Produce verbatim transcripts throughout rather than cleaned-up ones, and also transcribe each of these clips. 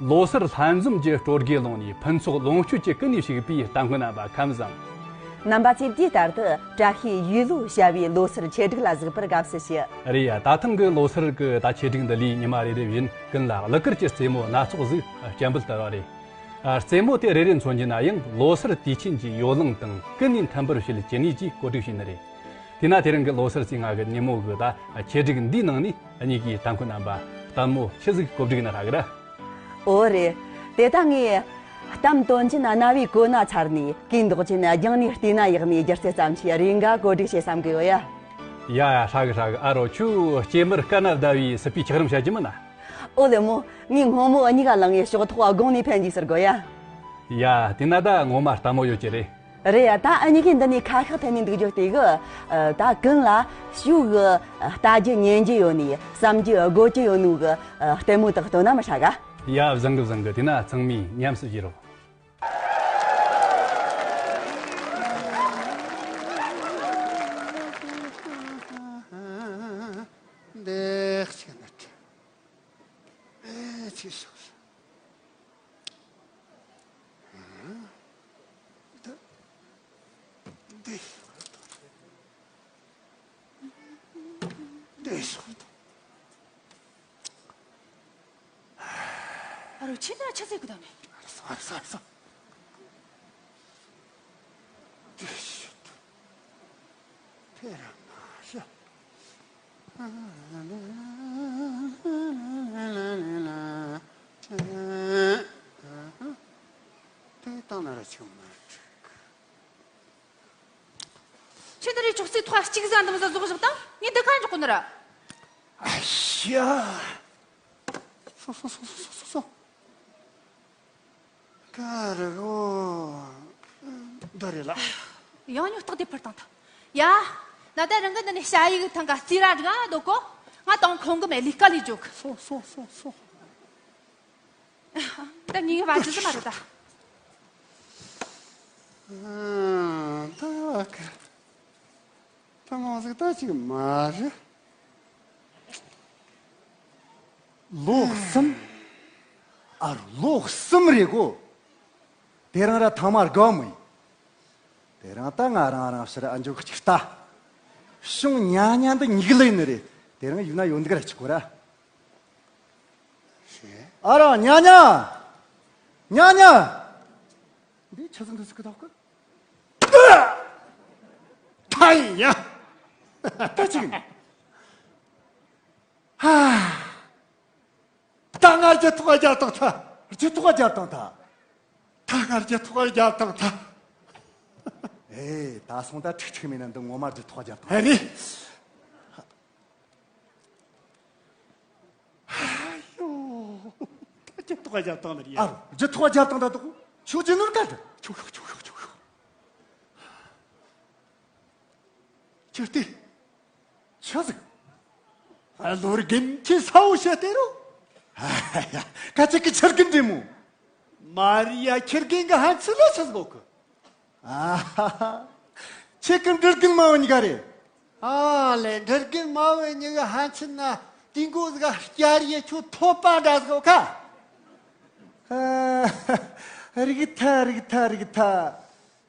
ལོ་སར་ལྷན་འཛོམས་ཀྱི་སྤྲོ་དགའི་ཀློང་ནས་ཕུན་ཚོགས་ལོངས་སྤྱོད་ཀྱི་ཀུན་ནས་བཞུགས་པའི་ལྟ་མཁན་རྣམ་པ་ཁམས་བཟང་། རྣམ་པ་ཚོས་དུས་ལྟར་དུ་བཀྲ་ཤིས་ཡོས་ལོ་བྱ་བའི་ལོ་སར་ཆེད་སྒྲིག་ལ་གཟིགས་པར་དགའ་བསུ་ཞུ། རེད་ཡ། ད་ཐེངས་ཀྱི་ལོ་སར་གྱི་ད་ཆེད་སྒྲིག་འདི་ལས་ཉི་མ་རེ་རེ་བཞིན་ཀུན་ལ་གླུ་གར་གྱི་རྩེད་མོ་སྣ་ཚོགས་ཟིག་སྤྱན་འབུལ་བསྟར་བ་རེད། ཨ། རྩེད་མོ་དེ་རེ་རེ་མཚོན་རྒྱུ་ན་ཡང་ལོ་སར་དུས་ཆེན་གྱི་ཡོ་ལང་དང་ཀུན་ནས་མཐུན་པར་བྱེད་ཅེས་ནས་ཀྱིས་གོ་སྒྲིག་བྱས་ནི་རེད། དེས་ན་དེ་རིང་གི་ལོ་སར་རྩེ་ལྔ་གི་ཉིན་མོ་གི་ད་ཆེད་སྒྲིག་འདིའི་ནང་ནས་ངེད་ཀྱི་ལྟ་མཁན་རྣམ་པ་ལྟད་མོ་ཆི་ཟིག་གོ་སྒྲིག་ན་ཧྲ་གི་ར། ཨོ་རེད། དེ་ད་ངས་གཏམ་དོན་ཆེན་རྣ་བས་གོ་ན་ཚར་ནས། གོས་མདོག་ཅན་རྒྱང་ནས་བལྟས་ན་ཡག་ནས། སྒྱུ་རྩལ་ཙམ་གྱིས་རེ་འགའ་གོ་སྒྲིག་བྱེད་བསམ་གི་ཡོད་ཡ། ཡ་ཡ། ཧྲ་གི་ཧྲ་གི། ཨ་རོ། ཁྱོད་སྐྱེས་དམར་དཀར་ནག་ཟླ་བའི་སྲིད་པའི་འཁྱགས་རོམ་བཤད་རྒྱུ་མིན་ན། ཨོ་ལེ་མོ། ངས་སྔོན་མོ་གཉིས་ཀ་ལངས་ངས་ཕྱོགས་ཐོག་དགོང་ནས་ཕན་གྱིས་ཟེར་གོ་ཡ། ཡ། དེ་ན་ད་ངོ་མ་ལྟད་མོ་ཡོད་ཀྱི་རེད། རེད་ཡ། ད་ཨ་ནི་གི་འདི་ནས་ཁ་ཤགས་ཐེབས་ནས་འདུག་རྒྱུ་དེ་གི། ཨ། ད་ཀུན་ལ་ཞུ་གི། ཨ། ལྟ་རྒྱུ་ཉན་རྒྱུ་ཡོད་ནི་བསམ་རྒྱུ་དགོད་རྒྱུ་ཡོད་ནོ་གི། ཨ། ལྟད་མོ་དག་སྟོན་ན་མི་ཧྲ་ག། ཡ། བཟང་གི་བཟང་གི། དེ་ན་ཚང་མས་ཉམས་སུ་བཞེས་རོགས། འདི་གཅིག་ནི་ཨེ་ཅི་སོགས། འདི། འདི། འདི་སོགས། ཨ་རོ། ཁྱེད་འདི་ལ་ཆི་ཟེར་གི་དང་ནི། ཨ་རོ་སོ། ཨ་རོ་སོ། ཨ་རོ་སོ། འདི་ཤོད། དེ་རང་མ་ཤོད། དེ་བཏང་ན་ར་ཆུང་མ་འགྲིག། ཁྱེད་འདི་རེ་ཅོག་ཙེ་ཐོག་གཅིག་ཟ་འདི་མོ་ཟ་ཟོག་བཞག་དང་། ངས་འདི་ག་འཇོག་གོ་ནི་ར། ཨ་ཤ། སོ་སོ་སོ། ཀ་རི་གོ་འདི་རེད་ལ། ཡང་ཉོ་སྟག་དེ་ཕུར་བཏང་ཐལ། ཡ། ན་ད་རང་གི་འདི་ནས་ཞ་ཡི་གི་ཐང་ག་རྩིས་ར་འགྲིག་ཨ་འདོད་གོ། ང་དང་ཁོང་གི་མེད་ལས་ཀ་ལས་འཇོག་གི། སོ་སོ་སོ་སོ། ད་ངའི་བ་ཇི་ཟི་མ་རེད་ད། ད་བ་ཀ། ད་མང་ཟིག་ད་ཅིག་མ་རེད། ལོ་གསུམ། ཨ་རོ། ལོ་གསུམ་རེད་གོ། དེ་རིང་ར་ཐེངས་མ་དགུ་བ་མོ་ཡིན། དེ་རིང་ད་ང་རང་རང་ཕྱིར་ཨ་འཇོག་གཅིག་ལྟ། བྱུང་ཉ་ཉ་འདི་ཉིག་ལེ་ནི་རེད། དེ་རིང་ཡུལ་ན་ཡོད་འདུག་ར་ཆི་གོ་ར། ཨ་རོ། ཉ་ཉ། ཉ་ཉ། འདི་ཆི་ཟིག་འདུག་ཟིག་གི་ཐོག་གི། ད་ཡིན་ཡ། ད་ཅིག་ནི། ཧ། ད་ང་རྒྱུ་ཐོག་རྒྱག་བཏང་ཐལ། རྒྱུ་ཐོག་རྒྱག་བཏང་ཐལ། ད་ང་རྒྱུ་ཐོག་རྒྱག་བཏང་ཐལ། ཨེ། ད་སོང་ད་ཁྲིག་ཁྲིག་མིན་ན་འདི་ངོ་མ་རྒྱུ་ཐོག་རྒྱག་བཏང་། ཨ་རེད། ཨ་ཡོ། ད་རྒྱུ་ཐོག་རྒྱག་བཏང་ནི་རེད། ཨ་རོ། རྒྱུ་ཐོག་རྒྱག་བཏང་ད་དོ། ཆོག་ཅི་ནོར་ག་འདི། ཆོག་ཆོག་ཆོག་ཆོག་ཆོག་ཆོག། ཁྱོད་དེ། ཆི་ཟིག། ཨ། ལོ་རྒན་ཁྱེད་ས་འོ་བཤད་དེ་རོ། ཨ་ཡ། ཁ་ཅིག་གི་ཆི་རྒན་འདྲེ་མོ། མ་རི་ཡ། ཁྱི་རྒན་གི་ཧན་ཚི་ལ་ཆི་ཟིག་གོ་གི། ཨ་ཧ་ཧ། ཁྱེད་ཀྱི་འབྲི་རྒན་མ་བུ་གཉིས་ཀ་རེད། ཨ་ལེ། འབྲི་རྒན་མ་བུ་གཉིས་ཀ་ཧན་ཚི་ན་དེ་འགོ་ཟིག་སྐྱ་རིས་ཁྱོད་ཐོབ་པ་འདྲ་ཟིག་གོ་ཁ། ཨ་ཧ། རིག་ཐ་རིག་ཐ་རིག་ཐ།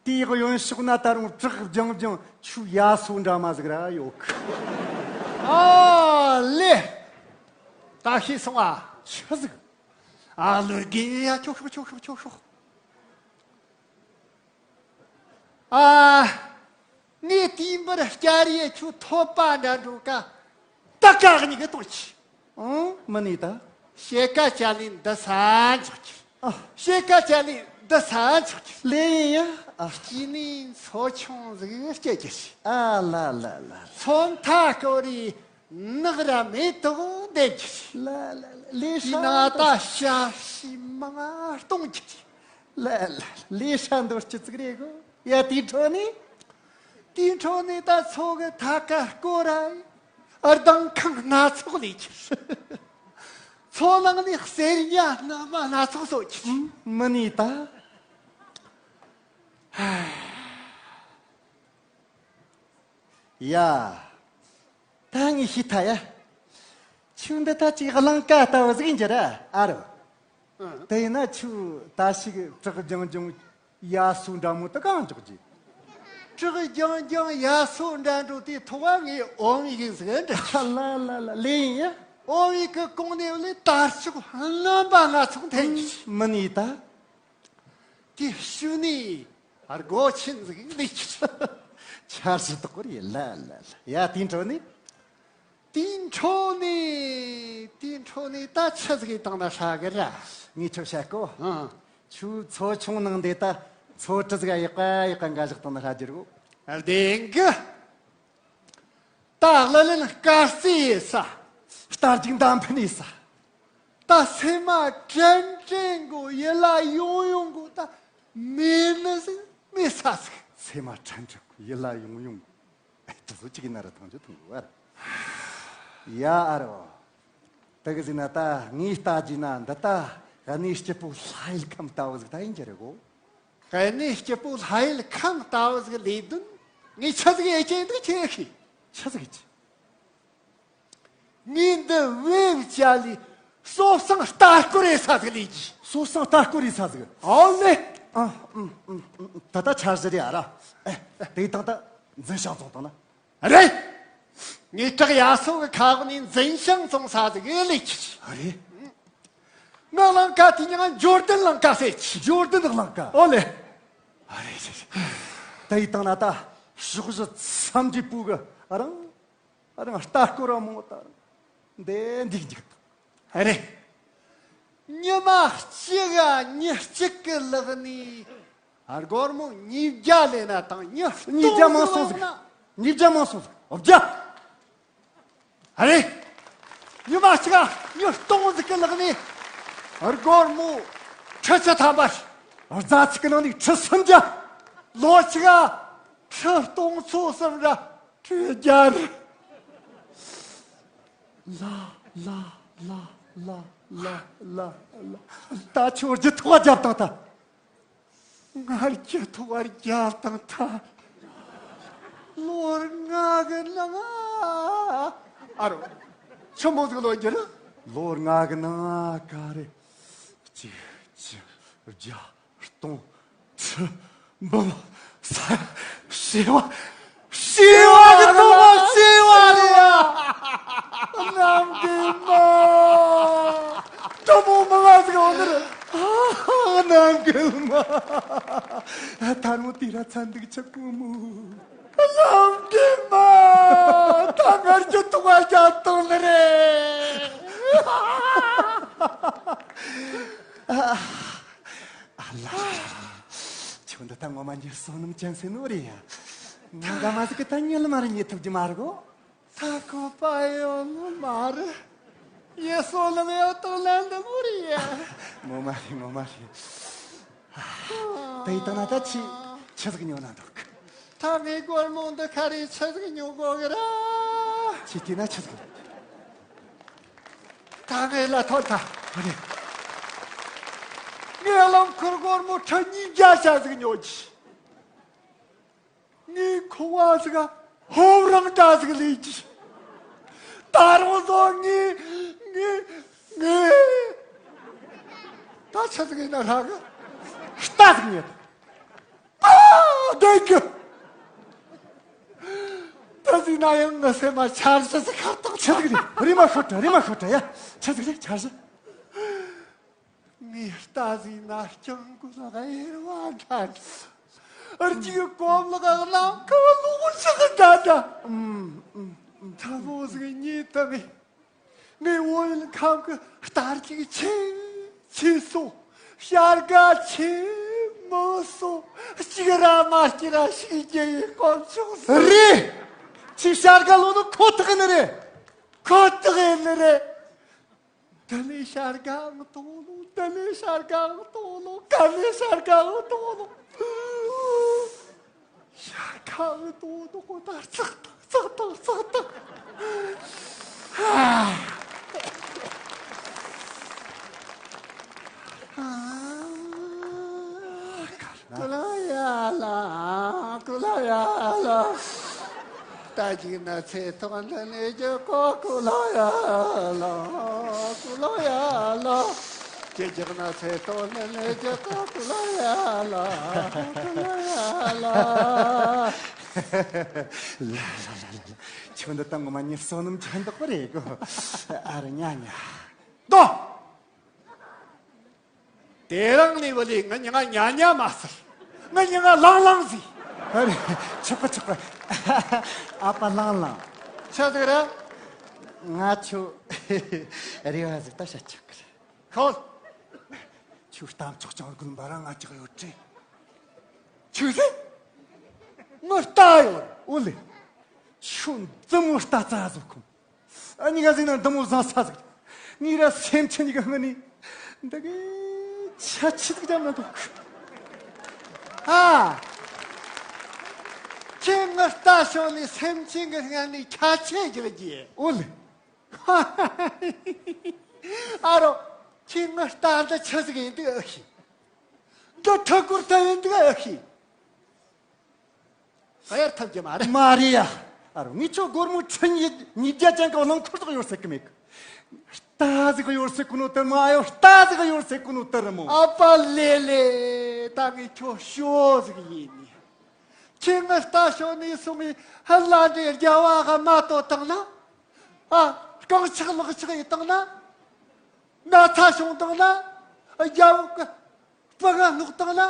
དེའི་གཡོན་ཕྱོགས་ན་ད་རུང་བྲག་ལྗང་ལྗང་ཆུ་ཡ་སོ་འདྲ་མ་ཟིག་ར་ཡོད་གི། ཨ་ལེ། ད་ཤེས་སོང་ཨ། ཆི་ཟིག། ཨ་ལོ་རྒན་ཡ། ཁྱོད་ཤོག་ཁྱོད་ཤོག་ཁྱོད་ཤོག། ཨ། ངས་དེའི་འབུར་སྐྱ་རིས་ཁྱོད་ཐོབ་པ་འདྲ་འགྲོ་ཀ། ད་ཀ་གཉིས་ཀ་གཏོང་གི། ཨང་། མི་ནི་ད། ཕྱེད་ཀ་ཅ་ལི་འདི་ས་འཇོག་གི། ཨ། ཕྱེད་ཀ་ཅ་ལི་འདི་ས་འཇོག་གི། ལེ་ཡིན་ཡ། ཨ། སྐྱེས་ནས་མཚོ་ཆུང་ཟིག་སྐྱེ་གི། ཨ་ལ་ལ་ལ། མཚོ་མཐའ་སྐོར་རེ་ནགས་ར་མེ་ཏོག་ལྡན་གི། ལ་ལ་ལ། ལེ་ཤ། དེ་ན་ད་ཤ་ཤི་མང་ང་གཏོང་གི། ལ་ལ་ལ། ལེ་ཤ་འདོར་སྤྱི་ཚིག་རེད་གོ། ཡ། དེའི་འཕྲོ་ནས། དེའི་འཕྲོ་ནས་ད་མཚོ་གི་མཐའ་ཀ་སྐོར་ར་ཡི་ལྡིང་ཁང་སྣ་ཚོགས་ལས་ཀྱི། མཚོ་ནང་ནས་གསེར་ཉ་སྣ་མ་སྣ་ཚོགས་གསོ་གི། མི་ནི་ད། ཡ། ད་ངས་ཤེས་ཐལ་ཡ། ཁྱོད་འདི་ད་ཅིག་གླང་ཀ་ལྟ་བུ་ཟིག་ཡིན་གྱི་ར། ཨ་རོ། དེ་ཡིན་ན་ཁྱོད་ད་ཞིག་བྲག་ལྗང་ལྗང་ཡ་སོ་འདྲ་མོ་དེ་གང་འཇོག་རྒྱུ། བྲག་ལྗང་ལྗང་ཡ་སོ་འདྲ་འགྲོ་དེ་ཐོག་ངའི་ཨོམ་ཡིན་ཟིག་འདྲ། ལ་ལ་ལ་ལེ་ཡིན་ཡ། ཨོམ་ཡིན་གི་གོང་ནས་ལས་དར་ལྕོག་རྣམ་པ་སྣ་ཚོགས་འཐེན་གྱི། མི་ནི་ད། དེ་ཤུ་ནི་སྒོ་ཆེན་ཟིག་ལས་ཀྱི། ཆར་ཞིག་དག་གོ་རེད། ལ་ལ་ལ་ཡ། དེའི་འཕྲོ་ནི། དེའི་འཕྲོ་ནི་དེའི་འཕྲོ་ནི་ད་ཆི་ཟིག་གི་སྟེང་ན་ཧྲ་གི་ར། ངས་ཁྱོད་བཤད་གོ། ཨང་། ཁྱོད་མཚོ་ཆུང་ནང་འདི་ད་མཚོ་གྲུ་ཟིག་ཡག་པ་ཡག་པ་འགའ་ཞིག་སྟེང་ན་ཧྲ་རྒྱུ་རེད་གོ། བདེན་གི། ད་ཀླུ་ལེན་དཀར་རྩི་ཡེ་ས། རྟ་རྒྱུག་མདའ་འཕེན་ཡེ་ས། ད་སེམས་མ་དྲན་དྲན་གོ། ཡིད་ལ་ཡོང་ཡོང་གོ། ད་མེད་ནི་ཟིག་མེད་ས་ཟིག་སེམས་མ་དྲན་དྲན་གོ། ཡིད་ལ་ཡོང་ཡོང་གོ། ཨེ། དེ་ཚོ་གཅིག་ཡིན་ན་ར་ཐང་ཆུ་ཐུང་གོ་བར། ཡ་ཨ་རོ། དེ་གི་ཟིན་ན་ད་ངའི་རྟ་རྒྱུག་ན་འདི་ད་གནས་སྐྱིད་པོ་ལྷ་ཡུལ་ཁམས་ལྟ་བུ་ཟིག་ད་ཡིན་གྱི་རེད་གོ། གནས་སྐྱིད་པོ་ལྷ་ཡུལ་ཁམས་ལྟ་བུ་ཟིག་ལས་དོན་ངས་ཆི་ཟིག་ཡེ་ཅན་འདུག་ཁྱེད་ཤི། ཆི་ཟིག་ཡེ་ཅི། ངས་འདི་བེའུ་ཅ་ལི་སོ་སང་ལྟ་སྐོར་རེ་ས་ཟིག་ལས་ཀྱི། སོ་སང་ལྟ་སྐོར་རེ་ས་ཟིག་ཨོ་ལེ། ཨ། ཨུམ་ཨུམ་ཨུམ། ད་ལྟ་འཆར་གཞི་རེད་ཨ་ར། ཨེ། དེ་དང་ད་འཛིན་ཤང་བཙོང་དང་ན། རེད། ངས་བྲག་ཡ་སོ་གི་ཁ་འོག་ནས་འཛིན་ཤང་བཙོང་ས་ཟིག་ལས་ཀྱི། རེད། ངའི་ལང་ཀ་དེ་ཉིད་འབྱོར་ལྡན་ལང་ཀ་ཟེར་གྱི། འབྱོར་ལྡན་ལང་ཀ་ཨོ་ལེ། ཨ་རེ་རེ་རེ། ད་ཡི་དང་ན་ད་ཕྱོགས་བཞི་མཚམས་བརྒྱད་པོ་གི་རང་རང་ལྟ་སྐོར་ར་མང་བོ་ད་རང་འདི་འདི་འཇིག་ད། རེད། ཉི་མ་གཅིག་ག་ཉིན་གཅིག་གི་ལག་ནས་སྒོར་མོ་ཉིས་བརྒྱ་ལེན་ན་དང་ཉིན་ཉིས་བརྒྱ་མང་སོང་ཟིག་ཉིས་བརྒྱ་མང་སོང་ཟིག་ཨོ་བརྒྱ། ཨ་རེ། ཉི་མ་གཅིག་ག་ཉིན་སྟོང་ཟིག་གི་ལག་ནས་སྒོར་མོ་ཁྲི་བཅུ་ཐམ་པ། ཟླ་གཅིག་གི་ནང་ནས་ཁྲི་སུམ་བརྒྱ། ལོ་གཅིག་ག་ཁྲི་སྟོང་ཚོ་གསུམ་ར་ཁྲི་བརྒྱ་རེད། ལ་ལ་ལ་ལ་ལ་ལ་ལ། ད་ཁྱོད་རྒྱུ་ཐོག་རྒྱབ་དང་ད། ང་རྒྱུ་ཐོག་རྒྱབ་དང་ཐ། ལོ་ལྔ་གི་ནང་ང་། ཨ་རོ། ཆི་མོ་ཟིག་ལོ་རྒྱུ་རེད། ལོ་ལྔ་གི་ནང་ང་ག་རེ། གཅིག་བཅུ་བརྒྱ་སྟོང་ཁྲི་འབུམ་ས་བྱེ་བ། བྱེ་བ་གི་ཐོག་མ་བྱེ་བ་རེད་ཡ། གནམ་གི་མ། གྲོགས་མོ་མི་ལ་ཟིག་འོང་ནི་རེད། ཨ། གནམ་གི་མ། ད་རུང་དེ་ར་ཚན་འདུག་ཆག་གོ་མོ། གནམ་གི་མ། ད་ངར་གྱི་ཐུག་པ་རྒྱབ་བཏང་ནི་རེད། ཨ་ལ། ཁྱོད་འདི་ད་ངོ་མ་ཉིད་བསོད་ནམས་ཅན་ཟེར་ནོ་རེད་ཡ། ང་འདྲ་མ་ཟིག་གི་ད་ཉིད་ལ་མ་རེད་རྙེད་ཐུབ་ཀྱི་མ་རེད་གོ། ད་ཁོ་པ་ཡོང་ནི་མ་རེད། ཡེ་སོ་ལ་མེ་ཡོ་ཏོ་ལན་འདི་མོ་རེད་ཡ། ངོ་མ་རེད། ངོ་མ་རེད། དེ་ཡི་སྟེང་ན་ད་ཆི་ཆི་ཟིག་ཉོ་ན་འདུག་ད་ངའི་སྒོར་མོ་འདི་ཁ་རེ་ཆི་ཟིག་ཉོ་དགོ་གི་ར། ཆི་དེ་ན་ཆི་ཟིག་ད་ངའི་ལ་ཐོན་ད། ཨ་རེ། ངའི་རླངས་འཁོར་སྒོར་མོ་ཁྲི་ཉིས་བརྒྱ་ཆ་ཟིག་ཉོ་གྱི། ངའི་ཁུ་བ་ཟིག་ཧོབ་རང་འདྲ་ཟིག་ལས་ཀྱི། ད་རུང་བཟོ་ངའི་ངའི་ངའི། ད་ཆི་ཟིག་ཡིན་ན་ཧྲ་གི། རྟ་ཟིག་ཉོས། ཨ། བདེ་གི། ད་ཟིན་ན་ཡང་ངའི་སེམས་མ་འཆར་གཞི་ཟིག་ཁ་བཏང་། ཆི་ཟིག་རེད། རེམ་མ་ཤོད་དྲ། རེམ་མ་ཤོད་དྲ་ཡ། ཆི་ཟིག་རེད་འཆར་གཞི། ངའི་རྟ་ཟིན་ན་སྤྱང་ཀི་ལ་གཡེར་བ་འདྲ་འདྲ། རྒྱུག་གོམ་ལ་གནམ་ཁ་ལོག་ཞག་འདྲ་འདྲ། ཨུམ་ཨུམ། ཐ་མོ་ཟིག་ཉིད་དུ་མེད། ངའི་བོད་ཡུལ་ཁམས་ཀྱི་རྟ་རྒྱུག་ཆེ་ཆེ་སོ། བྱ་དགའ་ཆེ་མང་སོ། གཅིག་ར་མ་སྐྱིད་ར་ཞིག་རྒྱུ་ཡི་དཀོན་མཆོག་ཟེར། རེད། ཁྱོས་བྱ་དགའ་ལོན་ནོ་ཁོ་ཐག་ཡིན་ནི་རེད། ཁོ་ཐག་ཡིན་ནི་རེད། འདི་ལས་བྱ་དགའ་ཨང་དང་པོ་ལོ། འདི་ལས་བྱ་དགའ་ཨང་དང་པོ་ལོ། ག་ལས་བྱ་དགའ་ཨང་དང་པོ་ལོ། བྱ་དགའ་ཨང་དང་པོ་ལོ་ཁོ་ད་ཙག་ཏག་ཙག་ཏག་ཙག་ཏག་ཀུ་ལ་ཡ་ལ། ཀུ་ལ་ཡ་ལ། ད་ཅིག་ན་ཚེ་ཐོག་འདི་ནས་རྒྱུ་གོ། ཀུ་ལ་ཡ་ལ། ཀུ་ལ་ཡ་ལ། ཁྱེད་ཀྱི་ན་ཚེ་ཏོ་ལེ་ལེ་ཀྱི་ཏོ་ཏུ་ལ་ཡ་ལ། ལ་ལ་ལ་ལ་ལ། ཁྱོད་འདི་ད་ངོ་མ་ཉི་བསོད་ནམས་ཅན་འདོག་པ་རེད་གོ། ཨ་ར་ཉ་ཉ། ཏོ། དེ་རིང་ནས་བུ་ལས་ང་མྱིང་ང་ཉ་ཉ་མ་ཟེར། ང་མྱིང་ང་ལང་ལང་ཟེར། ཨ་རེ། ཆོག་གི་ཆོག་གི། ཨ་ཕ་ལང་ལང་། ཆི་ཟིག་རེད། ང་ཁྱོད་རེ་བ་ཟིག་ད་བྱ་ཆོག་གི་རེད། ཤོད། ཁྱོད་རྟ་མཆོག་ཅང་དགོན་པ་རང་ང་ཅག་ཡོད་དྲི། ཆི་ཟིག་ངའི་རྟ་ཡོད། འོ་ལེ། ཁྱོད་འཛུམ་བུ་རྟ་ཙ་ཟིག་ཁུམ། ཨ་ནི་ག་ཟིག་ན་འདི་མོ་བཟང་ས་ཟིག་ངའི་ར་སེམས་ཅན་གྱི་སྔུན་ནས་འདི་གི་ཆ་ཆི་ཟིག་རྒྱབ་ན་འདུག་ཨ། ཁྱེད་ངའི་རྟ་ཞོན་ནས་སེམས་ཅན་གྱི་སྔུན་ནས་ཆ་ཆེ་རྒྱག་རྒྱུ། འོ་ལེ། ཨ་རོ། ཁྱེད་ངའི་རྟ་འདི་ཆི་ཟིག་ཡིན་འདུག་ཨེ་ཤེས། འདི་ཕྲུ་གུར་ཐ་ཡིན་འདུག་ཨེ་ཤེས། གཡར་ཐབས་ཀྱི་མ་རེད། མ་རེད་ཡ། ཨ་རོ། ངས་ཁྱོད་སྒོར་མོ་ཁྲི་ཉིས་ཉིས་བརྒྱ་ཅན་གྱི་རླངས་འཁོར་ཟིག་ཡོད་ཟེར་གི་མེད་གི། རྟ་ཟིག་ཡོད་ཟེར་གི་ནོ་དེ་མ་ཡོད། རྟ་ཟིག་ཡོད་ཟེར་གི་ནོ་དེ་རེད་མོ། ཨ་ཕ་ལེ་ལེ། ད་ངས་ཁྱོད་ཤོ་ཟིག་ཡིན་ནི། ཁྱེད་ངའི་རྟ་ཞོན་ནས་སོང་ངས་ཧ་ལ་འདྲེ་རྒྱ་བ་ག་མ་ཏོ་བཏང་ན། ཨ། རྐང་ཆག་ལག་ཆག་ཡི་བཏང་ན། ན་ཚ་བྱུང་བཏང་ན། རྒྱ་བོ་གི་སྤུ་ང་སྣོག་བཏང་ན།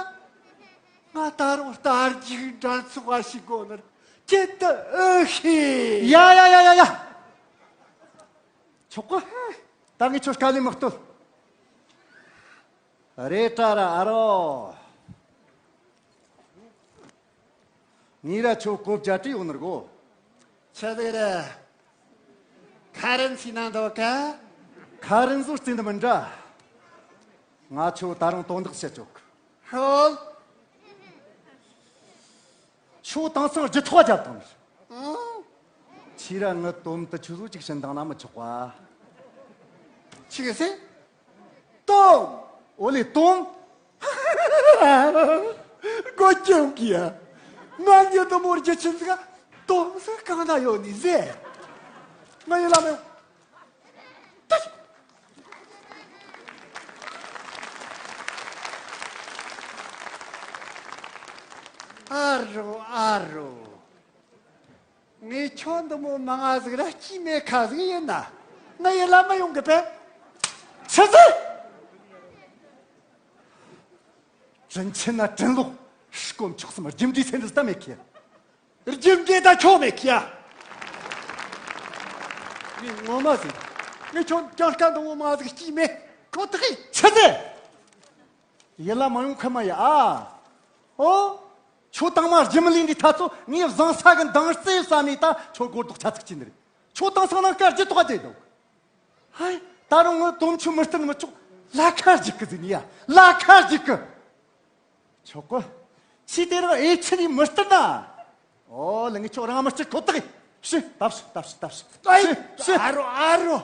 ང་ད་རུང་རྟ་རྒྱུག་འགྲན་ཚོགས་བ་ཞིག་དགོ་ནར་ཁྱེད་དུ་ཨེ་ཤེས། ཡ་ཡ་ཡ་ཡ་ཡ། ཆོག་གི། ད་ངས་ཁྱོད་དཀའ་ལས་མི་གཏོད། རེད་དྲ་ར་ཨ་རོ། ངས་ར་ཁྱོད་གོ་བརྒྱ་དྲིས་ཡོང་ནར་གོ། ཆི་ཟིག་རེད། ཁ་རན་སི་ན་འདོད་ག་ཁ་རན་ཟོ་རྩིས་འདི་མི་འདྲ། ང་ཁྱོད་ད་རུང་དོན་དག་བཤད་ཆོག་ཧོལ། ཁྱོད་དེང་སང་རྒྱུ་ཐོག་རྒྱབ་དང་། ཨང་། ཁྱེད་ར་ངའི་དོམ་དུ་ཆུ་བཟོ་ཅིག་བྱིན་དང་ན་མི་ཆོག་པ། ཆི་གི་ཟེ། དོམ། འོ་ལེ་དོམ། སྒོ་སྐྱོང་གི་ཡ། ང་ཉིད་དུ་མོར་རྒྱུ་ཆེན་ཟིག་དོམ་ཟིག་གང་ན་ཡོད་ནི་ཟེ། ང་ཡི་ལ་མེ། ཨ་རོ་ཨ་རོ། ངས་ཁྱོད་འདི་མོ་མང་ང་ཟིག་ར་སྐྱིད་མེད་ཁ་ཟིག་ཡིན་ན། ང་ཡི་ལ་མ་ཡོང་གི་པས། ཆི་ཟིག་དྲིན་ཆེན་ན་དྲིན་ལོག་སྐོམ་ཆོག་སེམས་རྒྱུ་འབྲས་ཚེ་འདི་ལྟ་མེད་ཁི། རྒྱུ་འབྲས་ད་ཁྱོད་མེད་ཁི་ཡ། ངས་ངོ་མ་ཟིག་ངས་ཁྱོད་ཀྱང་སྐད་འདི་མོ་མང་ང་ཟིག་སྐྱིད་མེད་ཁོ་ཐག་ཡིན། ཆི་ཟིག་ཡིད་ལ་མ་ཡོང་ཁ་མ་ཡ་ཨ། ཨོ། ཁྱོད་དང་མ་རྒྱུ་མི་ལས་འདི་ཐ་ཚོ་ངས་བཟང་ས་གི་འདང་རྩེ་ས་མེད་ད་ཁྱོད་སྒོར་རྡོག་ཆ་ཚིག་ཅི་འདིར། ཁྱོད་དང་སང་ནང་སྐར་རྒྱུ་ཐོག་བསྡད་འདུག་ཧའི། ད་རུང་ངི་དོམ་ཆུ་མི་སྟེར་མི་ཆོག་ལ་ཁ་རྒྱུག་གི་ཟིན་ཡ། ལ་ཁ་རྒྱུག་གི་ཆོག་གོ་ཆི་དེ་རང་ཨེ་ཆི་ནི་མི་སྟེར་ན། ཨོ་ལེ་ངས་ཁྱོད་རང་མི་སྟེར་ཁོ་ཐག་ཡིན། ཤི་ལྟ་ཤི་ལྟ་ཤི་ལྟ་ཤི། ཨེ། ཤི་ཤི། ཨ་རོ་ཨ་རོ།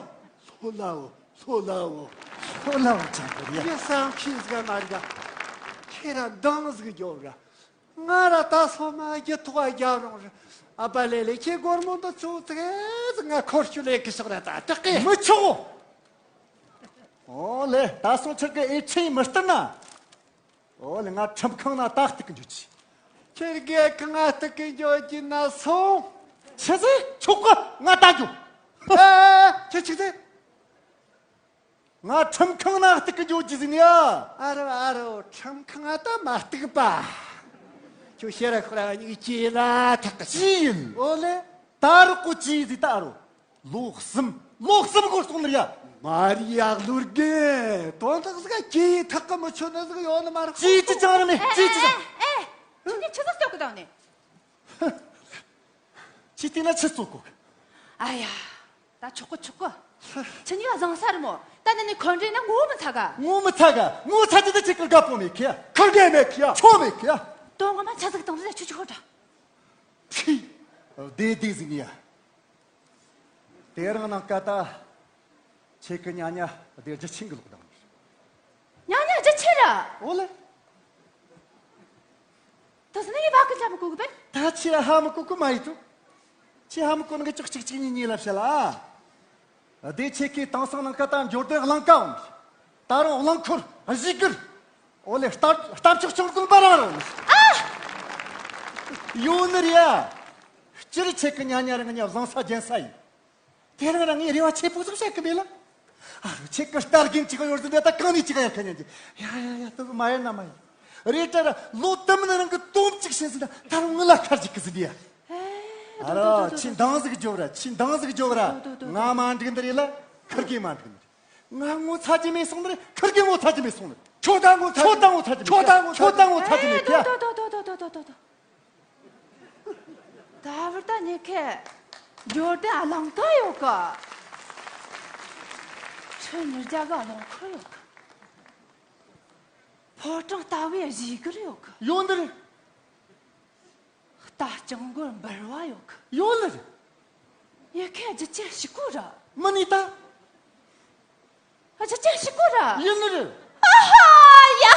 ལྷོ་ལ་འོ་ལྷོ་ལ་འོ། ལྷོ་ལ་འོ་ཅང་གི་ཡ། ངས་བསམ་ཤེས་ཟིག་མ་རིག་ཁྱེད་རང་འདང་ཟིག་རྒྱོབ་ར། ང་ར་ད་སོ་མ་རྒྱུ་ཐོག་རྒྱབ་རུང་རེད། ཨ་ཕ་ལེ་ལེ་ཁྱེད་སྒོར་མོ་འདི་ཚོ་ཙིག་ཙིག་ང་འཁོར་སྐྱོད་ལས་ཀི་ཤོག་ར་ད་དྲག་གི་མི་ཆོག་ཨོ་ལེ་ད་སོང་ཁྱེད་ཀྱི་ཨེ་ཆི་ཡིས་མི་སྟེར་ན། ཨོ་ལེ་ང་ཁྲིམས་ཁང་ན་ཏག་ཏིག་གི་འཇུག་ཆི། ཁྱེད་ཀྱི་གང་ང་སྟེགས་ཀྱི་འཇོག་གི་ན་སོང་། ཆི་ཟེ་ཆོག་གི་ང་ད་རྒྱུ། ཨེ་ཁྱེད་ཆི་ཟེ། ང་ཁྲིམས་ཁང་ན་སྟེགས་ཀྱི་འཇོག་རྒྱུ་ཟིན་ཡ། ཨ་རོ་ཨ་རོ་ཁྲིམས་ཁང་ད་མ་སྟེགས་པ། ཁྱོད་ཤེས་ར་ཁོ་ར་གཉིས་ཀྱི་ལ་ཐག་གི་ཅི་ཡིན། ཨོ་ལེ། ད་རོགས་གོ་ཅི་ཡིན་ཟིན་ད་ཨ་རོ། ལོ་གསུམ། ལོ་གསུམ་འགོར་སོང་ནི་ར་ཡ། མ་རི་ཡག་ལུར་གེ། དོན་དག་ཟིག་ཀྱི་ཐག་གི་མི་ཆོད་ནི་ཟིག་ཡོད་ནི་མ་རེད། ཅི་ཅི་ཅང་རེད་མེད་ཅི་ཅི་ཅང་། ཨེ་ཨེ་ཨེ། ཁྱེད་ནི་ཆི་ཟིག་སྟོབས་གི་དང་ནི། ཅི་བལྟས་ན་ཆི་ཙོག་གོ། ཨ་ཡ། ད་ཆོག་གི་ཆོག་གི་ཁྱེད་ནི་བཟང་ས་རེད་མོ། ད་ནི་ནི་ཁོ་འདྲེ་ན་ངོ་མི་ཚ་ག་ངོ་མི་ཚ་ག་ངོ་ཚ་ཅི་ད་ཅི་གི་དགའ་པོ་མེད་ཁི་ཡ། ཁ་འདྲེ་མེད་ཁི་ཡ། ཆོ་མེད་ཁི་ཡ། དོན་ངོ་མ་ཆ་ཟིག་དང་ཟིག་ཆུ་ཆུ་ཁོ་ད། ཕི། བདེ་བདེ་ཟིག་ནི་ཡ། དེ་རང་ནང་ཀ་ད། ཁྱེད་ཀྱི་ཉ་ཉ་དེ་རྒྱུ་ཆེན་གི་ལོག་དང་། ཉ་ཉ་རྒྱུ་ཆེ་ར། འོ་ལེ། ད་ཟི་ནི་ཡི་བ་ཀི་ལ་མི་གོ་གི་པེ། ད་ཁྱེད་ཧ་མི་གོ་གི་མ་ཡི་ཏུ། ཁྱེད་ཧ་མི་གོ་ནི་གི་ཅོག་ཅིག་ཅིག་གཉིས་གཉིས་ལ་བཤད་ལ། དེ་ཁྱེད་ཀྱི་དེང་སང་ནང་ཀ་ད་འབྱོར་ལྡན་གླིང་ཀ་འོང་། ད་རུང་རླངས་འཁོར་གཞིས་སྒར། ཨོ་ལེ། རྟ་རྟ་མཆོག་ཆུང་ཀུན་པ་རང་རང་ནི། ཡོད་ནི་རེད་ཡ། སྤྱིར་ཁྱེད་ཀྱི་ཉ་ཉ་རང་ཉ་བཟང་ས་རྒྱན་ས་ཡིན། དེ་རིང་རང་ངས་རེ་བ་ཆེ་པོ་ཟིག་བྱེད་གི་མེད་ལ། ཨ་རོ། ཁྱེད་ཀྱི་རྟ་རྒན་ཅིག་ཡོད་ཟིན་པས་ད་གང་ནས་ཅིག་ཡར་ཁ་ཉན་གྱི། ཡ་ཡ་ཡ། དུ་མ་ཡར་ན་མ་ཡིན། རེད་དྲ་ར། ལོ་དུ་མིན་རང་གི་དོམ་ཅིག་བྱིན་ཟིན་ད། ད་རུང་ངི་ལ་ཁར་ཅིག་གི་ཟིན་ཡ། ཨ་རོ། ཁྱེད་འདང་ཟིག་རྒྱོབ་ར། ཁྱེད་འདང་ཟིག་རྒྱོབ་ར། ང་མ་འགྲིག་འདི་རེད་ལ། ཁུར་གེ་མ་འགྲིག་འདི་རེད། ང་ངོ་ཚ་གྱི་མེད་སོང་ནི་རེད། ཁུར་གེ་ངོ་ཚ་གྱི་མེད་སོང་ནི་རེད། ཁྱོད་ད་ངོ་ཚ། ཁྱོད་ད་ངོ་ཚ་གྱི་མེད། ཁྱོད་ད་ངོ་ཚ་གྱི་མེད། ཁྱོད་ད་ངོ་ཚ་གྱི་མེད། ད་བར་ད་ཉེ་ཁེ་འབྱོར་ལྡན་གླིང་ཁ་ཡོད་གི། ཁྲི་ཉིས་བརྒྱ་གི་རླངས་འཁོར་ཡོད་གི། ཕོ་བྲང་ལྟ་བུའི་གཞིས་སྒར་ཡོད་གི། ཡོད་ནི་རེད། རྟ་རྐྱང་མགོར་འབུལ་བ་ཡོད་གི། ཡོད་ལེ། ཡ་ཁྱེད་རྒྱུ་ཅན་ཞིག་གོ་ར། མི་ནི་ད། རྒྱུ་ཅན་ཞིག་གོ་ར། ཡིན་ནི་རེད། ཨ་ཧ་ཡ།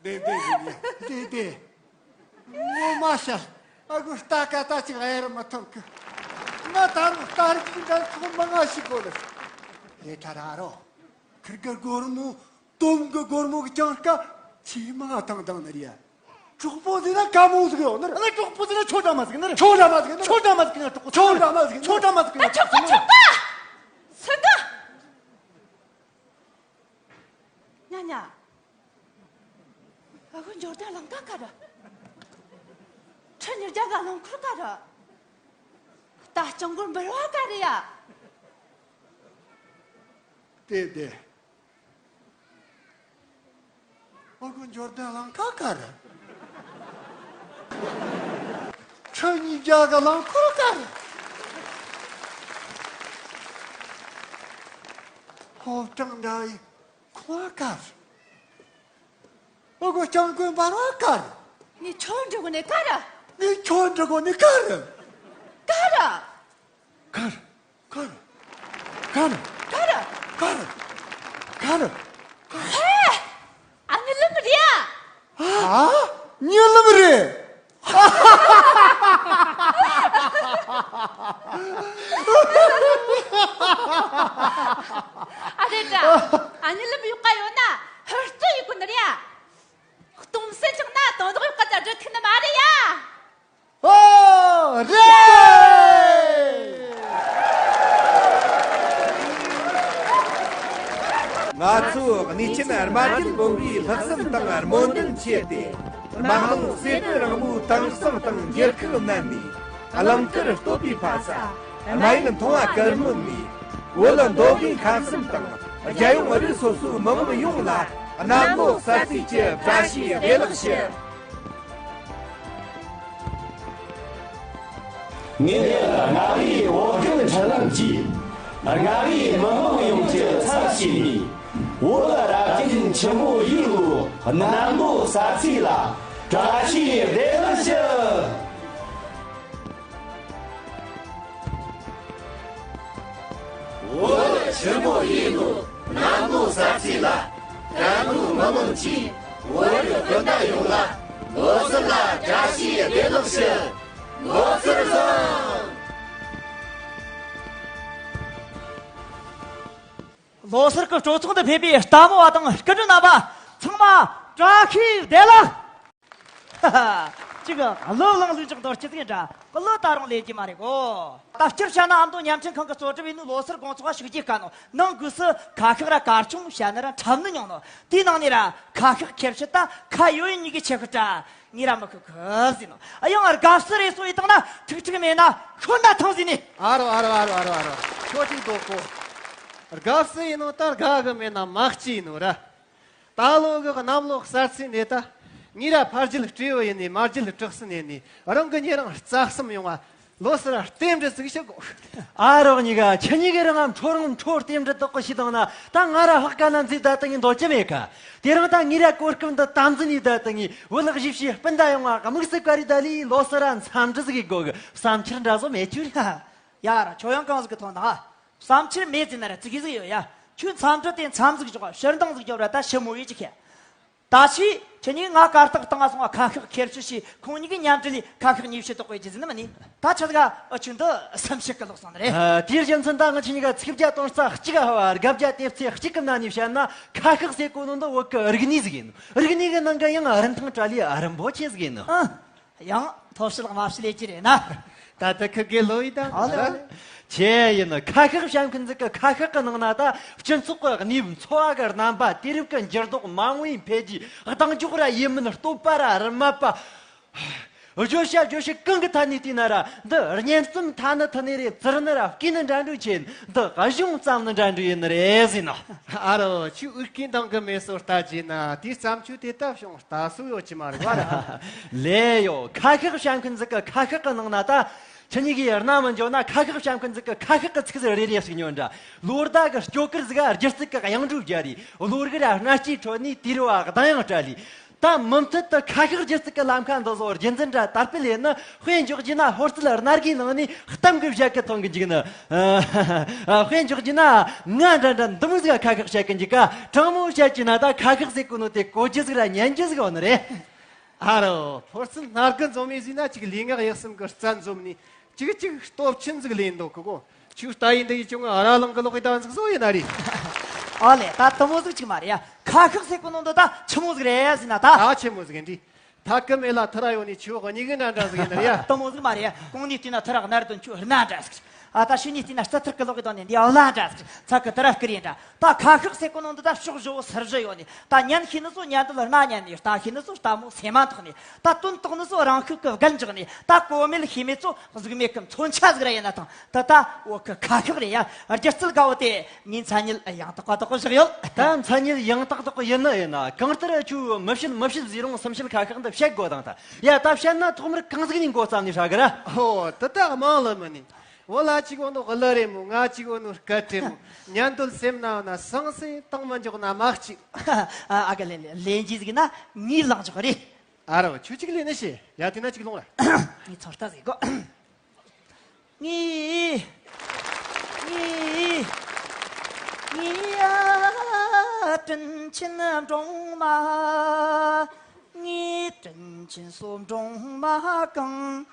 བདེ་བདེ་བདེ་བདེ། བདེ་བདེ། ངོ་མ་ཤ། ཨ་ཁུ་རྟ་ཀ་ད་ཅིག་ཨེ་ར་མི་ཐོབ་གི། ང་ད་རུང་རྟ་རྒྱུག་འདྲ་ཚོགས་མི་ང་ཞིག་གོ་ལེ། དེ་ད་ར་རོ། ཁིར་གི་སྒོར་མོ། དོམ་གི་སྒོར་མོ་གི་གྱང་ཀ་ཆེ་མ་དང་དང་ནི་རེད། གྲོགས་པོ་ཟེར་ན་དཀའ་མོ་ཟིག་ཡོད་ནི་རེད། ཨ་ནི་གྲོགས་པོ་ཟེར་ན་ཆོ་འདྲ་མ་ཟིག་ནི་རེད། ཆོ་འདྲ་མ་ཟིག་ནི་རེད། ཆོ་འདྲ་མ་ཟིག་ནི་རེད། ཆོ་འདྲ་མ་ཟིག་ནི་རེད། ཆོ་འདྲ་མ་ཟིག་ནི་རེད། ཨ། ཆོག་གི། ཆོག་གི། སུ་གི། ཉ་ཉ། ཨ་ཁུ་འབྱོར་ལྡན་གླིང་ཁ་ག་རེ། ཁྲི་ཉིས་བརྒྱ་གི་རླངས་འཁོར་ག་རེ། རྟ་རྐྱང་མགོར་འབུལ་བ་ག་རེ་ཡ། དེ་དེ། ཨ་ཁུ་འབྱོར་ལྡན་གླིང་ཁ་ག་རེ། ཁྲི་ཉིས་བརྒྱ་གི་རླངས་འཁོར་ག་རེ། ཕོ་བྲང་འདྲ་བའི་ཁང་བ་ག་རེ། ཨ་ཁུ་སྐྱབས་མགོན་འབར་བ་ག་རེ། ངས་ཁྱོད་འདྲི་གོ་ནི་ག་རེ། ངས་ཁྱོད་འདྲི་གོ་ནི་ག་རེ། ག་རེ། ག་རེ། ག་རེ། ག་རེ། ག་རེ། ག་རེ། ག་རེ། ཧེ། ཨ། གཉིད་ལམ་རེད་ཨ། ཨ། གཉིད་ལམ་རེད། ཨ་རེད་དྲ། ཨ། གཉིད་ལམ་ཡོད་ག་ཡོད་ན་ཧུར་བརྩོན་ཡོད་གོ་ནི་རེད་ཨ། སྟོང་སེམས་ཆགས་ན་དོན་དག་ཡོད་ག་ད་འགྲོ་ཐུབ་ནི་མ་རེད་ཡ། ཨོ། རེད། ང་ཚོས་གནས་ཆེན་རྨ་རྒྱལ་དགོན་པའི་ལྷག་བསམ་དང་སྨོན་འདུན་ཆེད་དུ། དམར་ལོང་སེ་བན་རིང་མོའི་དེང་སང་དང་རྒྱལ་ཁབ་གནས་ནས། གླིང་དཀར་སྟོད་པའི་ཕ་ས་རྨ་ཡུལ་མཐོང་བ་དཀར་སྨོན་ནས། བོད་མདོ་དབུས་ཁམས་གསུམ་དང་རྒྱལ་ཡོངས་རིགས་སོ་སོའི་མི་དམངས་ཡོངས་ལ་གནམ་ལོ་གསར་ཚེས་ཀྱི་བཀྲ་ཤིས་བདེ་ལེགས་ཞུ། ངེད་རྔ་བའི་བོད་ཁམས་འཕྲིན་ལམ་གྱིས་རྔ་བའི་མི་དམངས་ཡོངས་ཀྱི་ཚབ་བྱས་ནས། བོད་རབ་བརྟན་ཆེན་པོ་ཡུལ་ལུ་གནམ་ལོ་གསར་ཚེས་ལ་བཀྲ་ཤིས་བདེ་ལེགས་ཞུ། བོད་ཆེན་པོ་ཡིན་ནོ་གནམ་ལོ་གསར་ཚེས་ལ། ཀན་ལྷོའི་མི་དམངས་ཀྱིས་བོད་རིགས་སྤུན་ཟླ་ཡོངས་ལ་ལོ་གསར་ལ་བཀྲ་ཤིས་བདེ་ལེགས་ཞུ། ལོ་གསར་བཟང་། ལོ་གསར་གྱི་སྤྲོ་ཚོགས་འདི་ཕེབས་པའི་ལྟད་མོ་བ་དང་སྐུ་མགྲོན་རྣམ་པ་ཚང་མ་བཀྲ་ཤིས་བདེ་ལེགས། ཧ་ཧ། ཅིག་གླུ་བླངས་ལུག་འཇོག་འདོར་སྐྱིད་ཟིག་འདྲ། གླུ་ད་རུང་ལེན་རྒྱུ་མ་རེད་གོ། ད་སྤྱིར་བཤད་ན་ཨ་མདོ་བརྙན་འཕྲིན་ཁང་གིས་གཙོ་སྒྲུབ་བྱས་ནི་ལོ་གསར་དགོང་ཚོགས་ཞུགས་རྒྱུའི་སྐབས་ནོ། ནང་སྒོས་སུ་ཁ་ཤགས་ར་གར་ཆུང་བཤད་ན་ར་འཁྲབ་ནི་ཉུང་ནོ། དེའི་ནང་ནས་ར་ཁ་ཤགས་ཁེར་ཕྱིར་ད་ཁ་ཡོད་ཡིན་ཉིད་ཀྱི་ཆེ་ཁུ་དྲ། ངས་ར་མི་ཁུ་ཁུ་ཟིན་ནོ། ཨ་ཡང་དགའ་བསུ་རེ་སོ་ཡི་བཏང་ན་ཁྲིག་ཁྲིག་མེད་ན་ཤོར་ན་ཐང་ཟིན་ནི། ཨ་རོ་ཨ་རོ་ཨ་རོ་ཨ་རོ་ཨ་རོ། ཁྱོད་ཅིག་དོག་གོ། དགའ་བསུ་ཡིན་ནོ་ད་དགའ་གི་མེད་ན་མ་སྐྱིད་ཡིན་ནོ་ར། ད་ལོ་གི་གནམ་ལོ་གསར་ཚེས་ནས་ད། ངས་ར་ཕ་རྒྱུད་སྤྲེའུ་ཡིན་ནས་མ་རྒྱུད་དྲག་སུ་ནས་ནས་རང་གི་ཉེ་རིང་རྩ་གསུམ་ཡོང་བ། ལོ་གསར་རྟེན་འབྲེལ་ཟིག་ཞུ་དགོ། ཨ་རོགས་གཉིས་ཀ་ཁྱེད་གཉིས་ཀྱི་རང་ང་འཕྲོ་རང་འཕྲོ་རྟེན་འབྲེལ་དག་གི་ཞུས་དང་ན། ད་ང་ར་ལྷག་ག་ན་འཛིན་ད་ད་ངས་འདོད་ཀྱི་མེད་ཀ། དེ་རིང་ད་ངས་ར་གོ་སྐབས་འདི་དམ་འཛིན་ནས་ད་ད་ངས་བོད་ལག་བཞི་བྱེད་སྤུན་ཟླ་ཡོང་བ་དམིགས་སུ་བཀར་རེ་ད་ལས་ལོ་གསར་ར་འཚམས་འདྲི་ཟིག་གི་དགོ་གི། བསམ་འཆར་འདྲ་བཟོ་མེད་ཀྱུ་ར། ཡ་ར་ཁྱོད་ཡང་གང་ཟིག་གི་ཐོན་དང་། བསམ་འཆར་མེད་ཟེར་ན་ར་ཙི་གེ་ཟིག་ཡོད་ཡ། ཁྱོད་འཚམས་འདྲི་དེ་མཚམས་ཟིག་འཇོག་ཕྱིར་འདང་ཟིག་རྒྱོབ་ར། ད་ཞི་མོ་ཡོད་ཀྱི་ཁྱེད། ད་ཕྱིས་ཁྱེད་གཉིས་ང་གར་སྟེགས་སྟེང་ང་སོང་བ་ཁ་ཤགས་ཁེར་ཆུ་ཞིག་ཁོང་གཉིས་ཀྱི་མཉམ་འབྲེལ་ལས་ཁ་ཤགས་ཉེས་བྱས་དོགས་པའི་རྒྱུ་ཟིན་ནི་མིན་ནི། ད་ཆ་ཟིག་ཨ་ཆུ་འདི་སེམས་ཤིག་གི་ལོག་སོང་ནི་རེད། ཨ། དེའི་རྒྱུ་མཚན་ད་ང་ཆུ་གཉིས་ཀ་ཚིག་བརྒྱ་དོན་རྩ་གཅིག་ཨ་བ་དགག་བརྒྱ་དེབ་ཚེ་གཅིག་གི་ནང་ནས་བཤད་ན། ཁ་ཤགས་ཟེར་གོ་ནོ་འདི་བོད་ཀྱི་རིག་གནས་ཟིག་ཡིན་ནོ། རིག་གནས་ཀྱི་ནང་གི་ཡང་རིན་ཐང་བཀྲ་ལི་རིན་པོ་ཆེ་ཟིག་ཡིན་ནོ། ཨ། ཡང་མཐོ་བཤད་དམའ་བཤད་ལས་ཀྱི་རེད་ན། ད་ལྟ་ཁི་དགེ་ལོ་ཡི་ད། ཨ་ལེ། ཨ་ལེ། ཆེ་ཡིན་ནོ། ཁ་ཤགས་བཤད་མཁན་ཟིག་གི་ཁ་ཤགས་ཀྱི་ནང་ན་ད་སྤྱི་ཚོགས་ཀྱི་གནས་བབ། འཚོ་བ་གི་རྣམ་པ། དུས་རབས་ཀྱི་འགྱུར་ལྡོག་མ་འོངས་པའི་འཕེལ་རྒྱས། གདེང་འཇོག་ར་ཡིད་སྨོན། བསྟོད་པ་ར་ར་སྨད་པ། བརྗོད་བྱ་བརྗོད་བྱེད་གང་གི་ཐད་ནས་བལྟས་ན་ར། འདི་སྙན་རྩོམ་ཐ་ནི་ཐི་ནི་རེད། བཙིར་ནི་ར་བརྐུས་ནི་འདྲ་འདྲ་བྱེད། འདི་གཞུང་བརྩམས་ནི་འདྲ་འདྲ་ཡིན་ནི་རེད་ཟེར་ནོ། ཨ་རོ། ཁྱོས་ཨུ་རྒྱན་འདང་གི་མེད་སོ་ལྟ་རྒྱུ་ན། དེའི་བརྩམས་ཆོས་དེ་ལྟ་བྱུང་ལྟ་སྲོལ་ཡོད་ཀྱི་མ་རེད་བ་ར། ལེ་ཡོ། ཁ་ཤགས་བཤད་མཁན་ཟིག་གི་ཁ་ཤགས་གི་ནང་ན་ད། ཁྱེད་གཉིས་ཀྱིས་རྣ་མི་འཇོག་ན། ཁ་ཤགས་བཤད་མཁན་ཟིག་གི་ཁ་ཤགས་གི་ཚིག་ཟིག་རེ་རེ་ཞིག་ཉོན་དྲ། ལོ་ཟླ་གི་སྐྱོ་གར་ཟིག་ག་སྒྱུ་རྩལ་གི་དབྱངས་འགྲོས་རྒྱག་རེ། བློ་རིག་ར་སྣ་ལྕེའི་ཁྲོད་ནས་དུས་རབས་གདངས་དབྱངས་བཀྲ་ལི། ད་མུ་མཐུད་དུ་ཁ་ཤགས་སྒྱུ་རྩལ་གི་ལམ་ཁ་འདི་ཚོ་རྒྱུན་འཛིན་ར་དར་སྤེལ་ཡེད་ན། དཔེ་འཇོག་རྒྱུ་ན་ཧོར་སིལ་སྣ་དགུའི་ནང་ནས་གཏམ་གི་བཞད་གི་ཐོན་གི་འཇུག་ནི། ཨ། དཔེ་འཇོག་རྒྱུ་ན་ང་འདྲ་འདྲ་འདི་མོ་ཟིག་ག་ཁ་ཤགས་བཤད་གི་འཇུག་ག། དྲང་མོ་བཤད་རྒྱུ་ན་ད་ཁ་ཤགས་ཟེར་གོ་ནོ་དེ་གོ་རྒྱུ་ཟིག་ར་ཉན་རྒྱུ་ཟིག་ཡོད་ནི་རེད། ཨ་རོ། ཧོར་སིལ་སྣ་དགུ་འཛོམས་མི་ཟིན་ན་ཅིག་ལུས་ངག་ཡིད་གསུམ་གི་རྩལ་འཛོམས་ནས་ཅིག་ཅིག་སྟོབས་ཆེན་ཟིག་ལེན་འདུག་གི་གོ། ཁྱོད་ལྟ་ཡིན་འདི་ཡི་ཅུང་ང་ར་ལང་གི་ལོག་གི་ད་ཟིག་བཟོ་ཡིན་ན་རེད། ཨ་ལེ། ད་དུ་མོ་ཟིག་ཅིག་མ་རེད་ཡ། ཁ་ཤགས་ཟེར་གོ་ནོ་འདི་ད་ཆི་མོ་ཟིག་རེད་ཟེར་ན་ད། ད་ཆི་མོ་ཟིག་ཡིན་དྲིས། ཐ་གི་མེ་ལ་ཐི་ར་ཡོད་ནི་ཆུ་གཉིས་གི་འདྲ་འདྲ་ཟིག་ཡིན་ན་རེད་ཡ། དུ་མོ་ཟིག་མ་རེད་ཡ། གོང་ནས་བལྟས་ན་ཐི་ར་སྣར་དོན་ཆུ་སྣ་འདྲ་ཟིག། ཨ། ད་ཕྱི་ནས་བལྟས་ན་རྩི་ཐུར་གི་ལོག་གི་དོན་ནི་འདི་བླ་འདྲ་ཟིག། ཚ་གི་དི་ར་སྐུ་རེ་འདྲ། ད་ཁ་ཤགས་ཟེར་གོ་ནོ་འདི་ད་ཕྱོགས་བཞི་བོ་སར་བཞི་ཡོད་ནི། ད་ཉན་ཤེས་ནི་ཚོ་ཉན་འདོད་སྣ་ཉན་ནི། ལྟ་ཤེས་ནི་ཚོ་ལྟད་མོ་སེམས་མ་ཐག་ནི། ད་དོན་རྟོགས་ནི་ཚོ་རང་ཤུགས་ཀྱི་བརྒལ་འཇོག་ནི། ད་གོ་མེད་ཤེས་མེད་ཚོ་གཟུགས་མེད་ཀྱི་མཚོན་ཆ་ཟིག་ར་ཡིན་ན་ཐང་། ད་ད་བོད་ཀྱི་ཁ་ཤགས་རེད་ཡ། སྒྱུ་རྩལ་དགའ་བོ་དེ་ངའི་མཚན་སྙན་ཡང་དག་པ་དག་པོ་བཞག་ཡོད། ད་མཚན་སྙན་ཡང་དག་དག་པོ་ཡིན་ནི་ཡིན་ན། གང་ལྟར་ཁྱོས་མི་བཤད་མི་བཤད་ཟེར་རུང་སུམ་བཤད་ཁ་ཤགས་འདི་བཤད་དགོས་དང་། ད་ཡ། ད་བཤད་ན་ཐོག་མར་གང་ཟིག་ནས་འགོ་བརྩམས་ནས་ཧྲ་གི་ར། ཨོ། དེ་ད་མང་ལ་མི་ནི། བོད་ལ་གཅིག་བོ་ནོ་གླུ་རེད་མོ། ང་གཅིག་བོ་ནོ་སྐད་རེད་མོ། ཉན་འདོད་སེམས་ན་ཡོད་ན་སང་སེ་བཏང་མི་འཇོག་ན་མ་གཅིག། ཨ། ཨ་ག་ལེ་ལེ། ལེན་རྒྱུ་ཟིག་ན་ངས་ལངས་འཇོག་རེད། ཨ་རོ། ཁྱོད་གཅིག་ལེན་ནི་ཤེས་ཡ། དེ་ན་གཅིག་ལོངས་ར། ངས་ཚོད་ལྟ་ཟིག་གོ། ངའི་ངའི་ངའི་ཡ། དྲིན་ཆེན་སྒྲོལ་མ། ངའི་དྲིན་ཆེན་སོ་སྒྲོལ་མ་གང་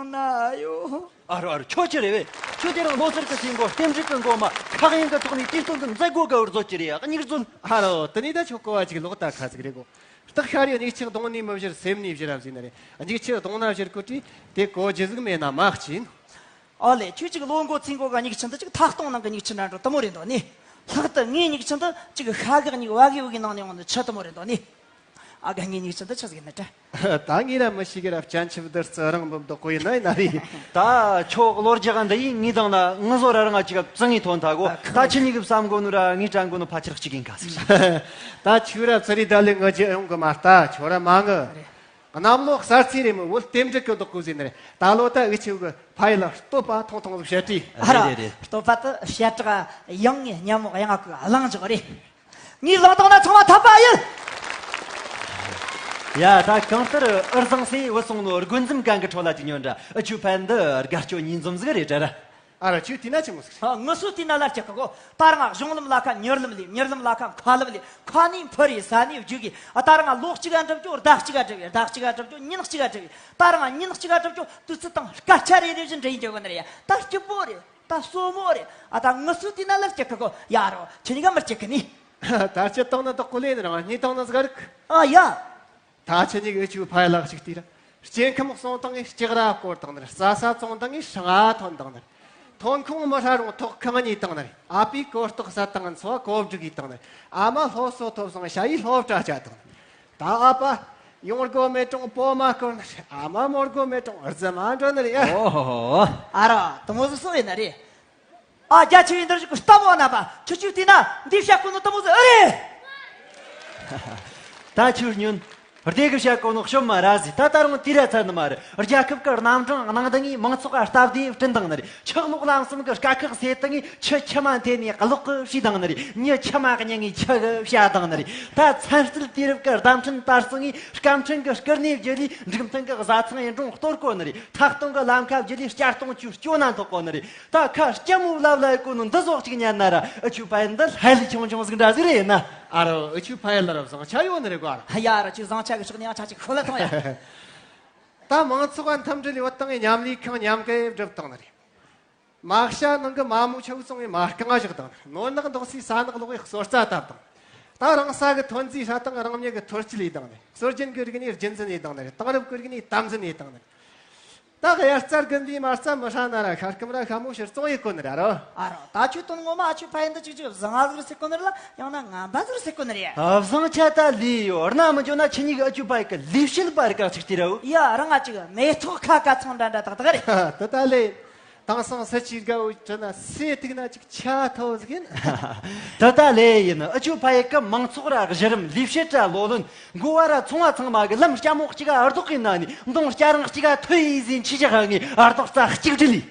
ན་ཡོད། ཨ་རོ། ཨ་རོ། ཁྱོད་ཅི་རེད་བས། ཁྱོད་དེ་རིང་ལོ་སར་གི་ཟིན་གོ། རྟེན་འབྲེལ་གི་མགོ་མ། ཁ་གཡེང་གི་ཐོག་ནས་དུས་སྟོན་གི་མཛད་སྒོ་ག་བར་བཟོ་གི་རེད། ཡ། སྙིགས་རྫོན། ཨ་རོ། དེ་ནས་ད་ཁྱོད་གོ་བ་ཅིག་ལོག་ལྟ་ཁ་ཟིག་རེད་གོ། སྟག་ཤ་རའི་སྙིགས་ཆ་གདོང་ནས་མི་བཞུར། སེམས་ནས་བཞུར་ར་ཟེར་ནི་རེད། སྙིགས་ཆ་གདོང་ན་བཞུར་གོ་དུས་དེ་གོ་རྒྱུ་ཟིག་མེད་ན་མ་གཅིག་ཡིན། ཨོ་ལེ། ཁྱོད་ཅིག་ལོ་འགོ་ཚིག་འགོ་ག་སྙིགས་ཆ་འདི་ཅིག་ཐག་སྟོང་ནང་གི་སྙིགས་ཆ་འདྲ་འགྲོ་དུ་མོ་རེད་འདོད་ནི། ལྷག་ཏུ་ངའི་སྙིགས་ཆ་འདི་ཅིག་ཤ་གག་སྙིགས་བ་གི་བ་གི་ནང་ནས་འོང་ནི་ཆུ་དུ་མོ་རེད་འདོད་ནི། ཨ་ག་ངའི་སྙིགས་ཆ་འདི་ཆི་ཟིག་ནི་དྲ། ད་ངས་ར་མི་ཤེས་གི་ར། སྤྱན་ཆབ་བདུད་རྩི་རང་འབུམ་དུ་བཀོད་ཡིན་ན་ཡིན་ན་རེད། ད་ཁྱོད་གློ་རྒྱག་འདི་ཡིན། ངའི་དང་ན་ངུ་བཟོ་ར་རང་ང་ཅིག་བཙང་ངའི་ཐོན་ཐ་གོ། ད་ཁྱེད་གཉིས་གི་བསམ་གོ་ནོ་ར་ངའི་དྲན་གོ་ནོ་ཕལ་ཆེར་གཅིག་ཡིན་ཁ་ཟིག། ད་ཁྱོད་ར་ཚུ་རི་ད་ལི་ངུ་རྒྱུ་ཡོང་གི་མ་ལྟ། ཁྱོད་ར་མ་ངུ། གནམ་ལོ་གསར་ཚེས་རེད་མོ། བོད་རྟེན་འབྲེལ་གི་བདག་པོ་ཟེར་ནི་རེད། ད་ལོ་ད་འུ་ཆོ་གི་ཕ་ཡུལ་ལ་བསྟོད་པ་ཐུང་ཐུང་ཟིག་བཤད་དྲིས། ཨ་ར། རེད་རེད། བསྟོད་པ་དུ་བཤད་གྲགས་ཡང་ངས་སྙན་མོ་ཡང་ང་གི་གླེང་འཇོག་རེད། ངའི་ལངས་སྟངས་ན་ཚང་མ་འཐད་པ་ཡིན། ཡ། ད་གང་ལྟར་འུར་ཟིང་སེ་བུད་སོང་ནོ་རྒོད་འཛུམ་གང་གི་ཁྲོད་ལ་ཅིག་ཉོན་དྲ། འུ་ཆོའི་ཕན་འདི་དགའ་སྐྱོ་གཉིས་འཛོམས་ཟིག་རེད་དྲ་ར། ཨ་ར། ཁྱོད་དེ་ན་ཆི་མོ་ཟིག། ཨ། ངུ་སོ་དེ་ན་ལ་སྐྱག་གི་གོ། ད་རང་གཞུང་ལམ་ལ་ཁ་མྱུར་ལམ་ལས། མྱུར་ལམ་ལ་ཁ་མཁའ་ལམ་ལས། ཁ་ནས་འཕུར་རེ་ས་ནས་རྒྱུག་གི། ཨ། ད་རང་ལོ་གཅིག་ག་འགྲུབ་རྒྱུ། ཟླ་གཅིག་ག་འགྲུབ་ཡ། ཟླ་གཅིག་ག་འགྲུབ་རྒྱུ། ཉིན་གཅིག་ག་འགྲུབ་ཡ། ད་རང་ཉིན་གཅིག་ག་འགྲུབ་རྒྱུ་དུས་ཚོད་དང་སྐད་ཆ་རེ་རེ་བཞིན་འདྲ་ཡིན་རྒྱུ་གི་ནི་རེད་ཡ། ད་སྐྱིད་པོ་རེད། ད་སོ་མོ་རེད། ཨ། ད་ངུ་སོ་དེ་ན་ལ་སྐྱག་གི་གོ། ཡ་རོ། ཁྱེད་གཉིས་ཀ་མི་སྐྱིད་གི་ནི། ད་ཁྱེད་བཏང་ན་དག་གོ་ལེ་ནི་རང་གཉིས་བཏང་ན་ཟིག་རིག། ཨ་ཡ། ད་ཁྱེད་གཉིས་ཀྱིས་འུ་ཆོའི་ཕ་ཡུལ་ལ་ཞིག་ལྟོས་ར། སྐྱེ་ཁམས་བསྲུང་བཏང་ངས་ལྕགས་ར་བསྐོར་བཏང་ནི་རེད། རྩྭ་ས་བཙོང་བཏང་ངས་ཧྲང་ཨ་ཐོན་བཏང་ནི་རེད། ཐོན་ཁུངས་མི་ཧྲ་རུང་ཐོག་ཁང་གཉིས་བཏང་ནི་རེད། ཨ་ཕས་གོ་རྟོགས་ཟད་བཏང་། འཚོ་བ་གོ་སྒྲིག་གིས་བཏང་ནི་རེད། ཨ་མ་སློབ་གསོ་ཐོབ་སོང་ཞ་ཡིས་སློབ་གྲྭ་བཅའ་བཏང་ནི་རེད། ད་ཨ་ཕ་ཡོང་སྒོ་མེད་རུང་སྤོ་མ་བསྐོར་ནི་རེད། ཨ་མ་མོ་སྒོ་མེད་རུང་རྫི་མ་འགྲོ་ནི་རེད་ཡ། ཨོ་ཧོ། ཨ་ར། དུ་མོ་ཟིག་སོ་ཡིན་ནི་རེད། ཨ། རྒྱ་ཆེ་བའི་འདིར་བཞུགས་ཀྱི་ལྟ་བ་རྣམ་པ། ཁྱེད་ཆོས་བལྟས་ན་འདི་བཤད་གོ་ནོ་དུ་མོ་ཟིག་ཨེ་རེད། ད་ཁྱོས་ཉོན། སྡེ་གི་བཤད་གོ་ནོ་ཤོམ་མ་ར་ཟིག། ད་ད་རུང་དུས་ར་ཚར་ནི་མ་རེད། རྒྱལ་ཁབ་ཀྱི་རྣམ་གྲངས་གནང་བཏང་ངས་མང་ཚོགས་ཀ་སྟབས་བདེ་བསྐྲུན་བཏང་ནི་རེད། ཆུ་གློག་ལམ་གསུམ་གྱི་དཀའ་ཁག་སེལ་བཏང་ངས་ཆུ་ཁྱིམ་མ་འཐེན་ནས་གློག་གི་བྱས་བཏང་ནི་རེད། མྱི་ཁྱིམ་མ་གཉིད་ངས་ཆུ་གི་བྱ་བཏང་ནི་རེད། ད་ཚན་རྩལ་དུས་རབས་ཀྱི་བརྡ་འཕྲིན་དར་སོང་ངས་སྐར་འཕྲིན་གྱི་སྐུ་སྣེ་བརྒྱུད་ལས་འབྲུག་མཐུན་གྱི་བཟའ་ཚང་ཡིན་རུང་གཏོར་གོ་ནི་རེད། ཐག་གཏོང་གི་ལམ་ཁ་བརྒྱུད་ལས་སྐྱ་སྟོང་ཆུ་སྐྱོ་ན་འཐོག་གོ་ནི་རེད། ད་ཁ་སྐྱ་མོ་ལབ་ལ་གོ་ནོ་འདི་ཟོག་ཅིག་ཉན་ན་ར། འུ་ཆོའི་ཕ་ཡུལ་འདི་ལྷ་ཡུལ་ཆུང་ཆུང་ཟིག་འདྲ་ཟིག་རེད་ན། ཨ་རོ་ཨུ་ཆུ་ཕ་ཡུལ་ལ་རོ་བཟང་ཆ་ཡོད་ནི་རེད་གོ་ཨ་རོ། ཡ་ར་ཅིག་བཟང་ཆ་གི་ཕྱོགས་ནས་ཡང་ཆ་ཅིག་ཤོད་ལ་ཐོང་ཡ། ད་མང་ཚོགས་ཀ་མཐུན་སྒྲིལ་ཡོད་སྟངས་ཀྱི་མཉམ་ལས་ཁང་མཉམ་གི་སྒྲུབ་སྟངས་ནི་རེད། མ་ཤ་ནང་གི་མ་མོ་ཆུ་བཙོང་བའི་མ་རྐང་བཞག་དང་། ནོར་ནག་འདོགས་སའི་ས་ནག་ལོག་གི་གསོལ་རྩ་བཏབ་དང་། ད་རང་ས་གི་ཐོན་རྫས་ཧྲ་དང་རང་མྱི་གི་ཐོར་སྐྱེད་ལས་དང་ནི། སྲོལ་རྒྱུན་གི་རིག་གནས་རྒྱུན་འཛིན་ལས་དང་ནི། དེང་རབས་གི་རིག་གནས་དམ་འཛིན་ལས་དང་ནི། ད་གི་དབྱར་རྩྭ་དགུན་འདིའི་མ་རྩྭ་མི་ཧྲ་ན་ར་ཤ་སྐམ་ར་ཤ་མོ་ཕྱིར་བཙོང་ཡི་གོ་ནི་ར་རོ། ཨ་རོ། ད་ཁྱོད་དོན་ངོ་མ་ཨ་ཆུ་ཕ་ཡུལ་འདི་ཅིག་ཅིག་བཟང་ང་ཟིག་རེད་ཟེར་གོ་ནི་ར་ལ་ཡང་ན་ངན་པ་ཟིག་རེད་ཟེར་གོ་ནི་རེད། ཨ་བཟང་ཆ་ད་ལས་ཡོད་ར་ན་མི་འཇོ་ན་ཁྱེད་གཉིས་གི་ཨ་ཆུ་ཕ་ཡུལ་གི་ལས་བྱེད་པ་རིགས་ཀ་ཅིག་དེ་ར་འོ། ཡ་རང་ང་ཅིག་མེ་ཐོག་ཁ་ཀ་ཚང་འདྲ་འདྲ་ཏག་ཏག་རེད། ད་ད་ལས། དེང་སང་སུ་ཅིག་དགའ་བོ་དྲི་ན་སེ་ཐིག་ན་ཅིག་ཆ་ཐོ་ཟིག་ཡིན། ད་ལྟ་ལས་ཡིན་ཨ་ཆུ་ཕ་ཡུལ་གི་མང་ཚོགས་ར་གཞི་རིམ་ལས་བྱེད་ར་ལོ་ལོན་འགོ་བ་ར་ཚོང་བ་ཚང་མ་གི་ལམ་སྐྱ་མོག་གཅིག་ག་ཨར་ཏོག་གི་ན་ནི་མདུང་སྐྱ་རང་གཅིག་ག་ཐོས་ཡིན་ཟིན་ཆི་ཅག་ཧ་ངི་ཨར་ཏོག་རྩ་གཅིག་སྒྲིལ་ལི།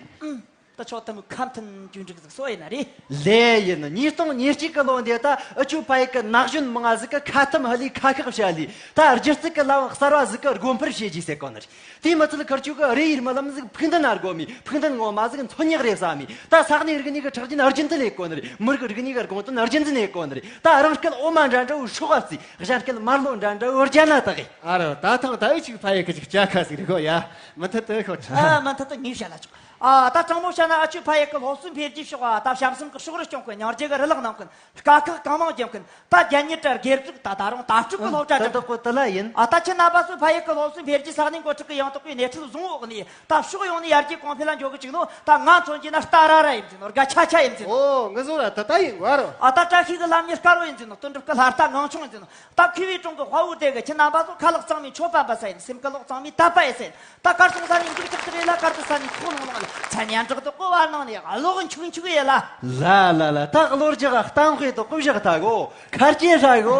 ད་ཆོག་ཏུ་མི་ཁམ་མཐུན་རྒྱུ་འགྲིག་ཟིག་སོ་ཡིན་ན་རེད། ལས་ཡིན་ཉིས་སྟོང་ཉེར་གཅིག་གི་ལོ་འདི་ད་ཨ་ཆུ་ཕ་ཡུལ་གི་ན་གཞོན་མང་ང་ཟིག་གི་ཁ་ཐམ་ཧ་ལི་ཁ་ཁག་བྱ་ལི་ད་སྒྱུ་རྩལ་གི་ལམ་གསར་བ་ཟིག་གི་སྒོ་འཕར་བྱེད་རྒྱུ་ཟེར་གོ་ནི་རེད། དེས་མི་ཚད་ཁར་ཆུ་གི་རེ་ཡིར་མི་ལམ་ཟིག་ཕུགས་འདུན་ན་སྒོ་མི་ཕུགས་འདུན་ངོ་མ་ཟིག་མཚོན་ཉག་རེ་ཟ་མི་ད་ས་གནས་རིག་གནས་གི་ཁྲག་རྒྱུན་ཨར་རྒྱུན་དུ་ལས་གོ་ནི་རེད། མི་རིགས་རིག་གནས་གི་དགོངས་དོན་ཨར་རྒྱུན་དུ་ལས་གོ་ནི་རེད། ད་རང་སྐད་འོ་མ་འདྲ་འདྲ་བོ་སྲོག་ག་བརྩིས་གཞན་སྐད་དམར་ལོ་འདྲ་འདྲ་བོ་རྒྱ་ན་དག་གི། ཨ་རོ་ད་ཐང་ད་ཨི་ཆུ་ཕ་ཡུལ་གི་ཅིག་ཅག་ཁ་ཟིག་རེད་གོ་ཡ། མུ་མཐུད་དུ་ཤོག་ཨ་མུ་མཐུད་དུ་ངས་བཤད་ལ་ཆོག་ཨ་ད་དྲང་མོ་བཤད་ན་ཨ་ཆུ་ཕ་ཡུལ་གི་སློབ་གསོའི་འཕེལ་རྒྱས་ཕྱོགས་ཨ་ད་ཞབས་ཞུམ་གི་ཕྱོགས་རུ་གྱོང་གི་ཉར་རྒྱུ་གི་རི་ལག་ནང་གི་དཀའ་ཁག་གང་མང་རྒྱབ་མཁན། ད་རྒྱ་ཉིད་དྲ་སྒེར་སྒྲིག་ད་ད་རུང་ད་སྤྲུག་གི་སློབ་གྲྭ་ད་སྒྲིག་དུ་ཀོ་ཏི་ལ་ཡིན། ཨ་ད་ཁྱེད་རྣམ་པ་ཚོའི་ཕ་ཡུལ་གི་སློབ་གསོའི་འཕེལ་རྒྱས་ས་གནས་འགོ་ཁྲིད་གི་ཡང་དག་པའི་སྣེ་ཁྲིད་བཟུང་འོག་ནས་ད་ཕྱོགས་ཡོངས་ནས་ཡར་རྒྱས་གོང་འཕེལ་ལ་འགྱོ་གི་བཅུག་ནོ་ད་ང་མཚོན་གྱི་ན་རྟ་ར་ར་ཡིན་ཟིན་ནོ་རྒ་ཆ་ཆ་ཡིན་ཟིན་ནོ། ཨོ་ངི་བཟོ་ར་ད་ད་ཡིན་གོ་རོ། ཨ་ད་བཀྲ་ཤིས་གི་ལམ་ནས་དཀར་བོ་ཡིན་ཟིན་ནོ་དོན་གྲུབ་གི་ལྷ་རྟ་ངང་ཆུང་ཡིན་ཟིན་ནོ། ད་ཁུ་བའི་གྲོང་གི་དཔའ་བོ་དེ་གི་ཁྱེད་རྣམ་པ་ཚོ་ཁ་ལག་གཙང་མའི་མཆོད་པ་འབུལ་ས་ཡིན། སེམས་ཀྱི་ལོག་གཙང་མའི་དད་པ་ཡི་སེམས། ད་གར་སོང་ས་ནས་འཇིགས་སྐྲག་ཏུ་རེད་ལ་གར་དུ་ས་ནས་ཐོག་ནང་ནང་ལ་ཚ་ཉན་དྲག་ཏུ་ཀོ་བར་ནང་ནས་གློག་འཁྱུག་འཁྱུག་ཡེ་ལ། ལ་ལ་ལ་ད་གློ་རྒྱག་གཏམ་དཔེ་དུ་ཀུ་བཞག་ད་གོ། ཁར་ཅེ་ཧྲ་གོ་